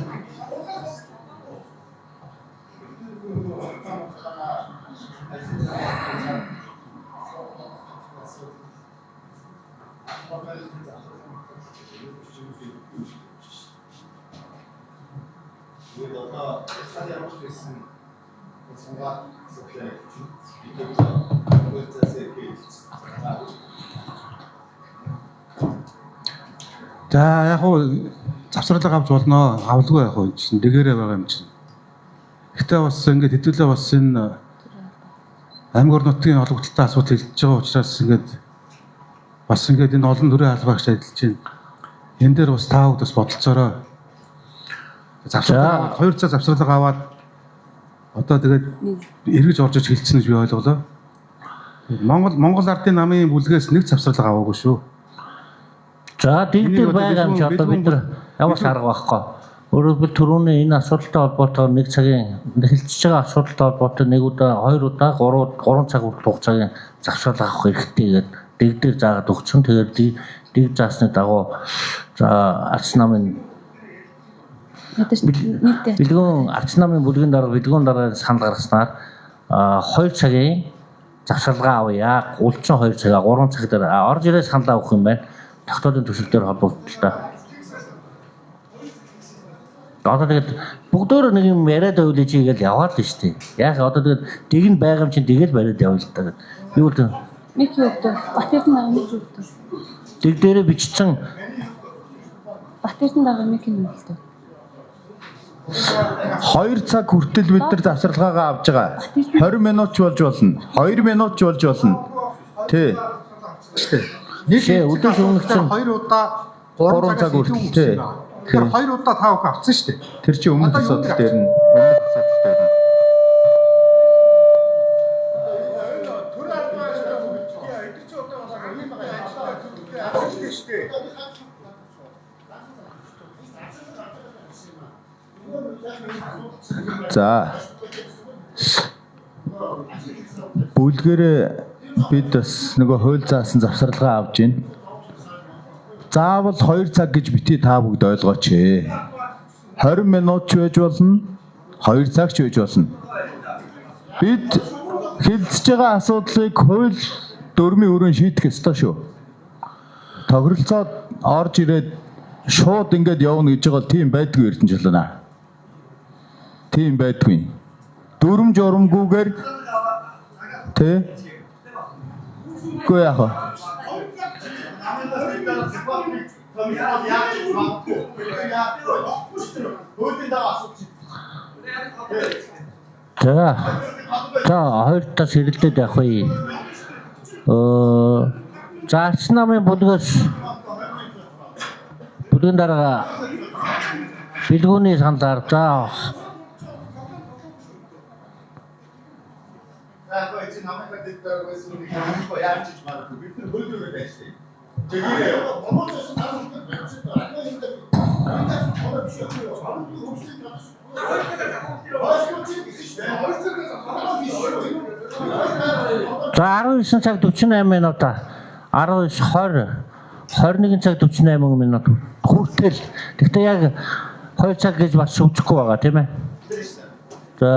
За яг уу завсарлага авч болно. Авалгүй яг уу чинь дэгээрээ байгаа юм чинь. Гэхдээ бас ингээд хэдүүлээ бас энэ аймаг орон нутгийн холбогдлолтой асуудал хэлж байгаа учраас ингээд бас ингээд энэ олон төрлийн албаагч ажиллаж байна. Энэ дээр бас та бүгд бас бодолцоорой. Завсарлага 2 цаг завсарлага аваад одоо тэгээд эргэж орж иж хэлсэн гэж би ойлголоо. Монгол ардын намын бүлгээс нэг завсарлага аваагүй шүү. За дэгдэр байгаа юм чи одоо бид нар ямар ч арга байхгүй. Өөрөөр хэлбэл түрүүний энэ асуудалтай холбоотойгоор нэг цагийн эхэлж байгаа асуудалтай холбоотой нэг удаа, хоёр удаа, гурван цаг хүртэл хугацаагийн завсарлага авах хэрэгтэй гэдэг дэгдэр заагаад өгсөн. Тэгээд дэг заасны дагуу за арц намын бэлгүүн арц намын бүлгийн дарга бэлгүүн дараагийн санал гаргаснаар 2 цагийн завсарлага авъя. Улцсан 2 цагаа 3 цаг дээр орж ирээ санал авах юм байна. Тогтоолын төсөл дээр холбогдлоо. Одоо тэгээд бүгдөө нэг юм яриад байвал чи ингээл яваад л шүү дээ. Яг одоо тэгээд дэг нь байгаа юм чинь тэгэл бариад явал л та. Би бол Мик өвдөө. Бат Эрдэнэ дараа Мик өвдөө. Дэг дээрээ бичсэн Бат Эрдэнэ дараа Микийн өвдөө. 2 цаг хүртэл бид нар завсарлагаагаа авч байгаа. 20 минут ч болж болно. 2 минут ч болж болно. Тий. Нэг өдөөс өмнөх чинь 2 удаа 3 цаг хүртэл тий. Тэгэхээр 2 удаа та бүхэн авсан шүү дээ. Тэр чинь өмнөх асуудал дээр нь өмнөх асуудал дээр нь. За. Бүлгэрээ бид бас нөгөө хууль заасан завсарлагаа авч байна. Заавал 2 цаг гэж бити та бүгд ойлгооч. 20 минут ч байж болно, 2 цаг ч байж болно. Бид хилцэж байгаа асуудлыг хууль дөрмийн өрөөнд шийдэх ёстой шүү. Тохиролцоод орж ирээд шууд ингээд явна гэж байгаа бол тийм байдгүй Эрдэнэ. Тийм байдгүй. Дүрм журамгүйгээр тэ Үгүй яах вэ? За. За хоёр талаас хэрэлдээд явах вэ? За арц намын бүлгээс Бүлгийн дарга бэлгүүний саналаар за За 19 цаг 48 минут 19 20 21 цаг 48 минут хүртэл. Гэхдээ яг 2 цаг гэж бас үзэхгүй байгаа тийм ээ. За.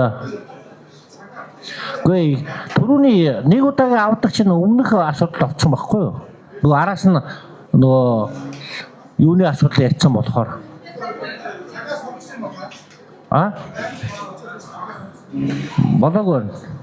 Гүй түрүүний нэг удаагийн авдаг чинь өмнөх асуудал орсон байхгүй юу? Нөгөө араас нь нөгөө юуны асуудал ярьсан болохоор. А? Болоогүй байна.